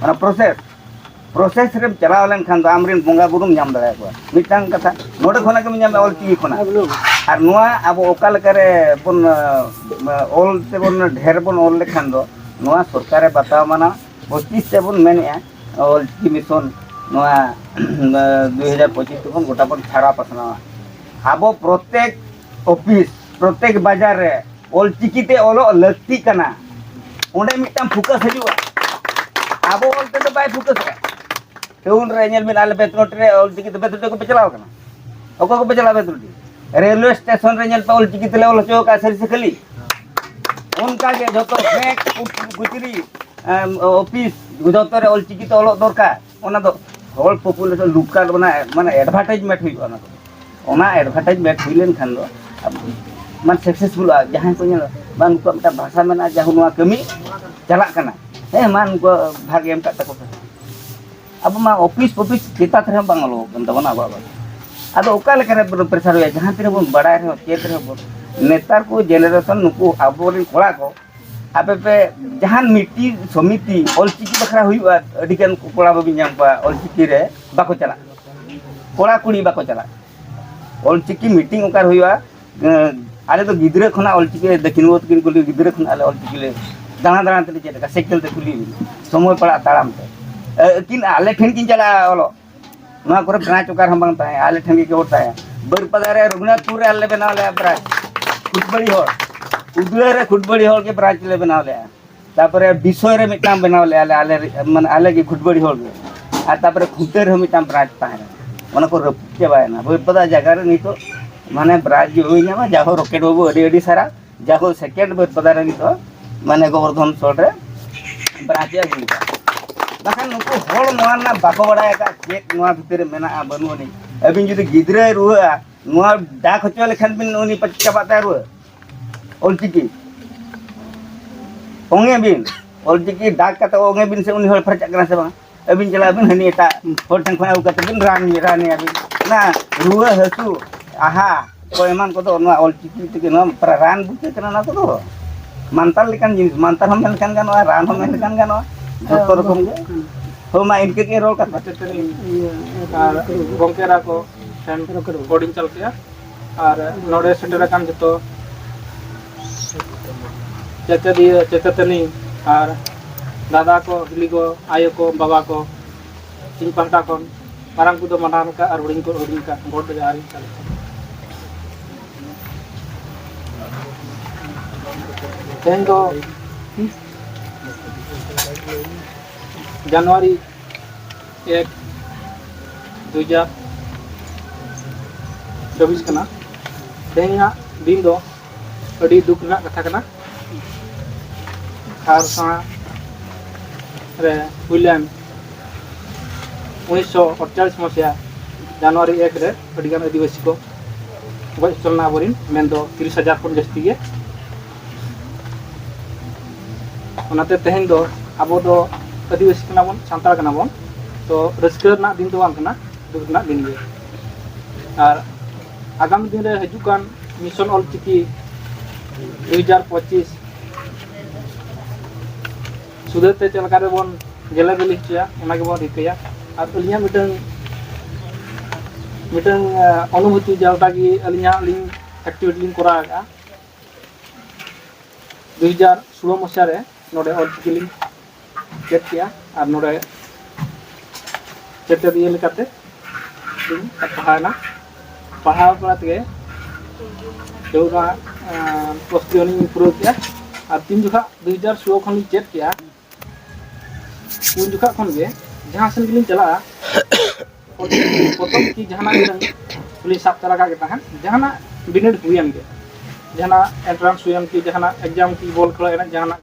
ᱚᱱᱟ ᱯᱨᱚᱥᱮᱥ, ᱯᱨᱚᱥᱮᱥ ᱨᱮᱢ ᱪᱟᱞᱟᱣ ᱞᱮᱱᱠᱷᱟᱱ ᱫᱚ ᱟᱢᱨᱮᱱ ᱵᱚᱸᱜᱟ ᱵᱩᱨᱩᱢ ᱧᱟᱢ ᱫᱟᱲᱮᱭᱟᱠᱚᱣᱟ᱾ ᱢᱤᱫᱴᱟᱝ ᱠᱟᱛᱷᱟ, ᱱᱚᱰᱮ ᱠᱷᱚᱱᱟᱜ ᱜᱮᱢ ᱧᱟᱢᱟ ᱚᱞ ᱪᱤᱠᱤ ᱠᱷᱚᱱᱟᱜ᱾ ᱟᱨ ᱱᱚᱣᱟ ᱟᱵᱚ ᱚᱠᱟ ᱞᱮᱠᱟᱨᱮ ᱵᱚᱱ, ᱮ, ᱚᱞ ᱛᱮᱵᱚᱱ ᱰᱷᱮᱨ ᱵᱚᱱ ᱚᱞ ᱞᱮᱠᱷᱟᱱ ᱫᱚ ᱱᱚᱣᱟ ᱥᱚᱨᱠᱟᱨᱮ ᱵᱟᱛᱟᱣ ᱢᱟᱱᱟ, ᱯᱚᱸᱪᱤᱥ ᱛᱮᱵᱚᱱ ᱢᱮᱱᱮᱫᱼᱟ, ᱚᱞ ᱪᱤᱠᱤ ᱢᱤᱥᱚᱱ ᱱᱚᱣᱟ ᱫᱩᱭ ᱦᱟᱡᱟᱨ ᱯᱚᱸᱪᱤᱥ ᱛᱮᱵᱚᱱ ᱜᱚᱴᱟ ᱵᱚᱱ ᱪᱷᱟᱲᱟ ᱯᱟᱥᱱᱟᱣᱟ᱾ ᱟᱵᱚ ᱯᱨᱚᱛᱮᱠ ᱚᱯᱷᱤᱥ, ᱯᱨᱚᱛᱮᱠ ᱵᱟᱡᱟᱨ ᱨᱮ ᱚᱞ ᱪᱤᱠᱤ ᱛᱮ ᱚᱞᱚᱜ ᱞᱟᱹᱠᱛᱤ ᱠᱟᱱᱟ᱾ ᱚᱸᱰᱮ ᱢᱤᱫᱴᱟᱝ ᱯᱷᱳᱠᱟᱥ ᱦᱤᱡᱩᱜᱼᱟ, ᱟᱵᱚ ᱚᱞ ᱛᱮᱫᱚ ᱵᱟᱭ ᱯᱷᱳᱠᱟᱥᱚᱜᱼᱟ᱾ ᱴᱟᱣᱩᱱ ᱨᱮ ᱧᱮᱞ ᱵᱤᱱ, ᱟᱞᱮ ᱵᱮᱛᱱᱚᱴᱤ ᱨᱮ ᱚᱞ ᱪᱤᱠᱤ ᱛᱮ ᱵᱮᱛᱱᱚᱴᱤ ᱠᱚᱯᱮ ᱪᱟᱞᱟᱣ ᱠᱟᱱᱟ? ᱚᱠᱚᱭ ᱠᱚᱯᱮ ᱪᱟᱞᱟᱣ ᱵᱮᱛᱱᱚᱴᱤ? ᱨᱮᱞᱣᱮ ᱥᱴᱮᱥᱚᱱ ᱨᱮ ᱧᱮᱞ ᱯᱮ, ᱚᱞ ᱪᱤᱠᱤ ᱛᱮᱞᱮ ᱚᱞ ᱦᱚᱪᱚ ᱟᱠᱟᱫᱼᱟ ᱥᱟᱹᱨᱤ ᱥᱮ ᱠᱷᱟᱹᱞᱤ? ᱚᱱᱠᱟ ᱜᱮ ᱡᱷᱚᱛᱚ ᱵᱮᱝᱠ, ᱠᱩᱪ-, ᱠᱩᱪᱨᱤ, ᱮᱢ, ᱚᱯᱷᱤᱥ, ᱡᱷᱚᱛᱚ ᱨᱮ ᱚᱞ ᱪᱤᱠᱤ ᱛᱮ ᱚᱞᱚᱜ ᱫᱚᱨᱠᱟᱨ᱾ ᱚᱱᱟ ᱫᱚ ᱦᱚᱲ population, local, ᱢᱟᱱᱮ, ᱢᱟᱱᱮ advertisement ᱦᱩᱭᱩᱜᱼᱟ ᱚᱱᱟ ᱠᱚ᱾ ᱚᱱᱟ advertisement ᱦᱩᱭ ᱞᱮᱱᱠᱷᱟᱱ ᱫᱚ, ᱢᱟᱱᱮ, successful-ᱟ᱾ ᱡᱟᱦᱟᱸᱭ ᱠᱚ ᱧᱮᱞᱟ, ᱵᱟᱝ, ᱱᱩᱠᱩᱣᱟᱜ ᱢᱤᱫᱴᱟᱝ ᱵᱷᱟᱥᱟ ᱢᱮᱱᱟᱜᱼᱟ, ᱡᱟᱦᱟᱸ ᱱᱚᱣᱟ ᱠᱟᱹᱢᱤ ᱪᱟᱞᱟᱜ ᱠᱟᱱᱟ, ᱦᱮᱸ, ᱢᱟ, ᱱᱩᱠᱩᱣᱟᱜ ᱵᱷᱟᱜᱽ ᱮᱢ ᱠᱟᱜ ᱛᱟᱠᱚ ᱯᱮ᱾ ᱟᱵᱚ ᱢᱟ ᱚᱯᱷᱤᱥ ᱯᱚᱯᱷᱤᱥ ᱪᱮᱛᱟᱱ ᱨᱮᱦᱚᱸ ᱵᱟᱝ ᱚᱞᱚᱜᱚᱜ ᱠᱟᱱ ᱛᱟᱵᱚᱱᱟ ᱟᱵᱚᱣᱟᱜ ᱵᱷᱟᱥᱟ᱾ ᱟᱫᱚ ᱚᱠᱟ ᱞᱮᱠᱟ ᱨᱮ ᱵᱚᱱ pressure ᱦᱩᱭᱩᱜᱼᱟ? ᱡᱟᱦᱟᱸ ᱛᱤᱱᱟᱹᱜ ᱵᱚᱱ ᱵᱟᱲᱟᱭ ᱨᱮᱦᱚᱸ, ᱪᱮᱫ ᱨᱮᱦᱚᱸ ᱵᱚᱱ, ᱱᱮᱛᱟᱨ ᱠᱚ generation, ᱱᱩᱠᱩ ᱟᱵᱚᱨᱮᱱ ᱠᱚᱲᱟ ᱠᱚ, ᱟᱯᱮ ᱯᱮ ᱡᱟᱦᱟᱱ ᱢᱤᱫᱴᱤᱡ ᱥᱚᱢᱤᱛᱤ ᱚᱞᱪᱤᱠᱤ ᱵᱟᱠᱷᱨᱟ ᱦᱩᱭᱩᱜᱼᱟ, ᱟᱹᱰᱤᱜᱟᱱ ᱠᱚᱲᱟ ᱵᱟᱹᱵᱤᱱ ᱧᱟᱢ ᱠᱚᱣᱟ ᱚᱞᱪᱤᱠᱤ ᱨᱮ ᱵᱟᱠᱚ ᱪᱟᱞᱟᱜ, ᱠᱚᱲᱟ ᱠᱩᱲᱤ ᱵᱟᱠᱚ ᱪᱟᱞᱟᱜ᱾ ᱚᱞᱪᱤᱠᱤ meeting ᱚᱠᱟᱨᱮ ᱦᱩᱭᱩᱜᱼᱟ? ᱮᱸ, ᱟᱞᱮ ᱫᱚ ᱜᱤᱫᱽᱨᱟᱹ ᱠᱷᱚᱱᱟᱜ ᱚᱞᱪᱤᱠᱤ, ᱫᱟᱹᱠᱷᱤᱱ ᱵᱟᱹᱵᱩ ᱛᱟᱹᱠᱤᱱ ᱠᱩᱞᱤ, ᱜᱤᱫᱽᱨᱟᱹ ᱠᱷᱚᱱᱟᱜ ᱟᱞᱮ ᱚᱞᱪᱤᱠᱤ ᱞᱮ ᱫᱟᱬᱟ ᱫᱟᱬᱟ ᱛᱮᱞᱮ ᱪᱮᱫ ᱟᱠᱟᱫ, ᱥᱟᱭᱠᱮᱞ ᱛᱮ ᱠᱩᱞᱤ ᱵᱤᱱ, ᱥᱚᱢᱚᱭ ᱯᱟᱲᱟᱜᱼᱟ ᱛᱟᱲᱟᱢ ᱛᱮ᱾ ᱮ, ᱟᱹᱠᱤᱱ ᱟᱞᱮ ᱴᱷᱮᱱ ᱠᱤᱱ ᱪᱟᱞᱟᱜᱼᱟ ᱚᱞᱚᱜ᱾ ᱱᱚᱣᱟ ᱠᱚᱨᱮ ᱵᱨᱟᱧᱪ ᱚᱠᱟ ᱨᱮᱦᱚᱸ ᱵᱟᱝ ᱛᱟᱦᱮᱸ, ᱟᱞᱮ ᱴᱷᱮᱱ ᱜᱮ ᱠᱮᱵᱚᱞ ᱛᱟᱦᱮᱸ᱾ ᱵᱟᱹᱨᱯᱟᱫᱟ ᱨᱮ ᱨᱚᱜᱷᱩᱱᱟᱛᱷᱯᱩᱨ ᱨᱮ ᱟᱞᱮ ᱞᱮ ᱵᱮᱱᱟᱣ ᱞᱮᱜᱼᱟ ᱵᱨᱟᱧᱪ, ᱠᱷᱩᱴᱵᱟᱲᱤ ᱦᱚᱲ, ᱩᱫᱽᱲᱟ ᱨᱮ ᱠᱷᱩᱴᱵᱟᱲᱤ ᱦᱚᱲ ᱜᱮ ᱵᱨᱟᱧᱪ ᱞᱮ ᱵᱮᱱᱟᱣ ᱞᱮᱜᱼᱟ᱾ ᱛᱟᱯᱚᱨᱮ ᱵᱤᱥᱚᱭ ᱨᱮ ᱢᱤᱫᱴᱟᱝ ᱵᱮᱱᱟᱣ ᱞᱮᱜᱼᱟ ᱞᱮ, ᱟᱞᱮ ᱨᱮ-, ᱢᱟᱱᱮ ᱟᱞᱮ ᱜᱮ ᱠᱷᱩᱴᱵᱟᱲᱤ ᱦᱚᱲ ᱜᱮ᱾ ᱟᱨ ᱛᱟᱯᱚᱨᱮ ᱠᱷᱩᱱᱴᱟᱹ ᱨᱮᱦᱚᱸ ᱢᱤᱫᱴᱟᱝ ᱵᱨᱟᱧᱪ ᱛᱟᱦᱮᱸ ᱠᱟᱱᱟ, ᱚᱱᱟ ᱠᱚ ᱨᱟᱹᱯᱩᱫ ᱪᱟᱵᱟᱭᱮᱱᱟ᱾ ᱵᱟᱹᱨᱯᱟᱫᱟ ᱡᱟᱭᱜᱟ ᱨᱮ ᱱᱤᱛᱚᱜ ᱢᱟᱱᱮ ᱵᱨᱟᱧᱪ ᱜᱮ ᱦᱩᱭ ᱧᱟᱢᱟ᱾ ᱡᱟᱦᱳ ᱨᱚᱠᱮᱴ ᱵᱟᱹᱵᱩ, ᱟᱹᱰᱤ ᱟᱹᱰᱤ ᱥᱟᱨᱦᱟᱣ᱾ ᱡᱟᱦᱳ ᱥᱮᱠᱮᱱᱰ ᱵᱟᱹᱨᱯᱟᱫᱟ ᱨᱮ ᱱᱤᱛᱚᱜ ᱢᱟᱱᱮ ᱜᱳᱵᱚᱨᱫᱷᱚᱱ ᱥᱚᱞ ᱨᱮ ᱵᱨᱟᱧᱪ ᱮ ᱟᱹᱜᱩ ᱠᱟᱜᱼᱟ᱾ ᱵᱟᱠᱷᱟᱱ ᱱᱩᱠᱩ ᱦᱚᱲ ᱱᱚᱣᱟ ᱨᱮᱱᱟᱜ ᱵᱟᱠᱚ ᱵᱟᱲᱟᱭ ᱟᱠᱟᱫ ᱪᱮᱫ ᱱᱚᱣᱟ ᱵᱷᱤᱛᱤᱨ ᱨᱮ ᱢᱮᱱᱟᱜᱼᱟ ᱵᱟᱹᱱᱩᱜ ᱟᱹᱱᱤᱡ᱾ ᱟᱹᱵᱤᱱ ᱡᱩᱫᱤ ᱜᱤᱫᱽᱨᱟᱹᱭ ᱨᱩᱣᱟᱹᱜᱼᱟ, ᱱᱚᱣᱟ ᱰᱟᱠ ᱦᱚᱪᱚ ᱞᱮᱠᱷᱟᱱ ᱵᱤᱱ ᱩᱱᱤ ᱯᱟᱪᱮ ᱪᱟᱵᱟᱜ ᱛᱟᱭᱟ ᱨᱩᱣᱟᱹ᱾ ᱚᱞᱪᱤᱠᱤ ᱚᱝᱮ ᱵᱤᱱ, ᱚᱞᱪᱤᱠᱤ ᱰᱟᱠ ᱠᱟᱛᱮ ᱚᱝᱮ ᱵᱤᱱ ᱥᱮ ᱩᱱᱤ ᱦᱚᱲ ᱯᱷᱟᱨᱪᱟᱜ ᱠᱟᱱᱟ ᱥᱮ ᱵᱟᱝ? ᱟᱹᱵᱤᱱ ᱪᱟᱞᱟᱜ ᱵᱤᱱ ᱦᱟᱹᱱᱤ ᱮᱴᱟᱜ ᱦᱚᱲ ᱴᱷᱮᱱ ᱠᱷᱚᱱ ᱟᱹᱜᱩ ᱠᱟᱛᱮ ᱵᱤᱱ ᱨᱟᱱ, ᱨᱟᱱᱮᱭᱟ ᱵᱤᱱ᱾ ᱚᱱᱟ ᱨᱩᱣᱟᱹ ᱦᱟᱹᱥᱩ, ᱟᱦᱟ ᱠᱚ ᱮᱢᱟᱱ ᱠᱚᱫᱚ ᱱᱚᱣᱟ ᱚᱞᱪᱤᱠᱤ ᱛᱮᱜᱮ, ᱱᱚᱣᱟ ᱨᱟᱱ ᱵᱩᱴᱟᱹ ᱠᱟᱱᱟ ᱱᱚᱣᱟ ᱠᱚᱫᱚ᱾ ᱢᱟᱱᱛᱟᱨ ᱞᱮᱠᱟᱱ ᱡᱤᱱᱤᱥ, ᱢᱟᱱᱛᱟᱨ ᱦᱚᱸ ᱢᱮᱱ ᱞᱮᱠᱷᱟᱱ ᱜᱟᱱᱚᱜᱼᱟ, ᱨᱟᱱ ᱦᱚᱸ ᱢᱮᱱ ᱞᱮᱠᱷᱟᱱ ᱜᱟᱱᱚᱜᱼᱟ, ᱡᱚᱛᱚ ᱨᱚᱠᱚᱢ ᱜᱮ᱾ ᱦᱳ, ᱢᱟ ᱤᱱᱠᱟᱹ ᱜᱮ ᱨᱚᱲ ᱠᱟᱛᱷᱟ᱾ ᱢᱟᱪᱮᱛᱟᱹᱱᱤ ᱟᱨ ᱜᱚᱢᱠᱮ ᱮᱨᱟ ᱠᱚ ᱴᱷᱮᱱ ᱦᱩᱰᱤᱧ ᱪᱟᱞ ᱠᱮᱜᱼᱟ᱾ ᱟᱨ ᱱᱚᱰᱮ ᱥᱮᱴᱮᱨ ᱟᱠᱟᱱ ᱡᱚᱛᱚ ᱪᱮᱪᱮᱫᱤᱭᱟᱹ, ᱪᱮᱪᱮᱛᱟᱹᱱᱤ ᱟᱨ ᱫᱟᱫᱟ ᱠᱚ, ᱦᱤᱞᱤ ᱠᱚ, ᱟᱭᱳ ᱠᱚ, ᱵᱟᱵᱟ ᱠᱚ, ᱤᱧ ᱯᱟᱦᱴᱟ ᱠᱷᱚᱱ ᱢᱟᱨᱟᱝ ᱠᱚᱫᱚ ᱢᱟᱨᱟᱝ ᱞᱮᱠᱟ ᱟᱨ ᱦᱩᱰᱤᱧ ᱠᱚ ᱦᱩᱰᱤᱧ ᱞᱮᱠᱟ, ᱜᱚᱰ ᱡᱚᱦᱟᱨ ᱤᱧ ᱪᱟᱞ ᱟᱠᱟᱱᱟ᱾ ᱛᱮᱦᱮᱧ ᱫᱚ ᱡᱟᱱᱩᱣᱟᱨᱤ ᱮᱠ, ᱫᱩ ᱦᱟᱡᱟᱨ ᱪᱚᱵᱵᱤᱥ ᱠᱟᱱᱟ᱾ ᱛᱮᱦᱮᱧᱟᱜ ᱫᱤᱱ ᱫᱚ ᱟᱹᱰᱤ ᱫᱩᱠ ᱨᱮᱱᱟᱜ ᱠᱟᱛᱷᱟ ᱠᱟᱱᱟ᱾ ᱠᱷᱟᱨᱥᱟ ᱨᱮ ᱦᱩᱭ ᱞᱮᱱ ᱩᱱᱤᱥᱥᱚ ᱟᱴᱪᱟᱞᱤᱥ ᱢᱟᱥᱤᱦᱟ ᱡᱟᱱᱩᱣᱟᱨᱤ ᱮᱠ ᱨᱮ ᱟᱹᱰᱤᱜᱟᱱ ᱟᱹᱫᱤᱵᱟᱹᱥᱤ ᱠᱚ ᱜᱚᱡ ᱦᱚᱪᱚ ᱞᱮᱱᱟ ᱟᱵᱚᱨᱮᱱ, ᱢᱮᱱᱫᱚ ᱛᱤᱨᱤᱥ ᱦᱟᱡᱟᱨ ᱠᱷᱚᱱ ᱡᱟᱹᱥᱛᱤ ᱜᱮ᱾ ᱚᱱᱟᱛᱮ ᱛᱮᱦᱮᱧ ᱫᱚ ᱟᱵᱚ ᱫᱚ ᱟᱹᱫᱤᱵᱟᱹᱥᱤ ᱠᱟᱱᱟ ᱵᱚᱱ, ᱥᱟᱱᱛᱟᱲ ᱠᱟᱱᱟ ᱵᱚᱱ, ᱛᱚ ᱨᱟᱹᱥᱠᱟᱹ ᱨᱮᱱᱟᱜ ᱫᱤᱱ ᱫᱚ ᱵᱟᱝ ᱠᱟᱱᱟ, ᱫᱩᱠ ᱨᱮᱱᱟᱜ ᱫᱤᱱ ᱜᱮ᱾ ᱟᱨ ᱟᱜᱟᱢᱤ ᱫᱤᱱ ᱨᱮ ᱦᱤᱡᱩᱜ ᱠᱟᱱ ᱢᱤᱥᱚᱱ ᱚᱞᱪᱤᱠᱤ ᱫᱩ ᱦᱟᱡᱟᱨ ᱯᱚᱸᱪᱤᱥ ᱥᱩᱫᱷᱟᱹᱨ ᱛᱮ ᱪᱮᱫ ᱞᱮᱠᱟ ᱨᱮᱵᱚᱱ ᱜᱮᱞᱮ ᱵᱤᱞᱤ ᱦᱚᱪᱚᱭᱟ, ᱚᱱᱟ ᱜᱮᱵᱚᱱ ᱨᱤᱠᱟᱹᱭᱟ᱾ ᱟᱨ ᱟᱹᱞᱤᱧᱟᱜ ᱢᱤᱫᱴᱟᱝ, ᱢᱤᱫᱴᱟᱝ, ᱟᱸ, ᱚᱱᱩᱵᱷᱩᱛᱤ, ᱡᱟᱦᱟᱸᱴᱟᱜ ᱜᱮ ᱟᱹᱞᱤᱧᱟᱜ ᱞᱤᱧ ᱮᱠᱴᱤᱵᱷᱤᱴᱤ ᱞᱤᱧ ᱠᱚᱨᱟᱣ ᱟᱠᱟᱫᱼᱟ᱾ ᱫᱩ ᱦᱟᱡᱟᱨ ᱥᱳᱞᱳ ᱢᱟᱥᱤᱦᱟ ᱨᱮ ᱱᱚᱰᱮ ᱚᱞᱪᱤᱠᱤ ᱞᱤᱧ ᱪᱮᱫ ᱠᱮᱜᱼᱟ ᱟᱨ ᱱᱚᱰᱮ ᱪᱮᱪᱮᱫᱤᱭᱟᱹ ᱞᱮᱠᱟᱛᱮ ᱯᱟᱲᱦᱟᱣᱮᱱᱟ᱾ ᱯᱟᱲᱦᱟᱣ ᱵᱟᱲᱟ ᱛᱮᱜᱮ ᱛᱮᱦᱮᱧ ᱱᱚᱣᱟ ᱠᱳᱨᱥ ᱫᱚ ᱞᱤᱧ ᱯᱩᱨᱟᱹᱣ ᱠᱮᱜᱼᱟ᱾ ᱟᱨ ᱛᱤᱱ ᱡᱚᱠᱷᱟ ᱫᱩ ᱦᱟᱡᱟᱨ ᱥᱳᱞᱳ ᱠᱷᱚᱱ ᱞᱤᱧ ᱪᱮᱫ ᱠᱮᱜᱼᱟ, ᱩᱱ ᱡᱚᱠᱷᱟ ᱠᱷᱚᱱ ᱜᱮ ᱡᱟᱦᱟᱸ ᱥᱮᱱ ᱜᱮᱞᱤᱧ ᱪᱟᱞᱟᱜᱼᱟ, ᱯᱨᱚᱛᱷᱚᱢ ᱠᱤ ᱡᱟᱦᱟᱱᱟᱜ ᱢᱤᱫᱴᱟᱝ ᱞᱤᱧ ᱥᱟᱵ ᱛᱚᱨᱟ ᱠᱟᱜ ᱜᱮ ᱛᱟᱦᱮᱸᱫ᱾ ᱡᱟᱦᱟᱱᱟᱜ ᱵᱤᱱᱤᱰ ᱦᱩᱭᱮᱱ ᱜᱮ, ᱡᱟᱦᱟᱱᱟᱜ ᱮᱱᱴᱨᱟᱱᱥ ᱦᱩᱭᱮᱱ ᱠᱤ, ᱡᱟᱦᱟᱱᱟᱜ ᱮᱠᱡᱟᱢ ᱠᱤ, ᱵᱚᱞ ᱠᱷᱮᱞᱳ ᱮᱱᱮᱡ, ᱡᱟᱦᱟᱱᱟᱜ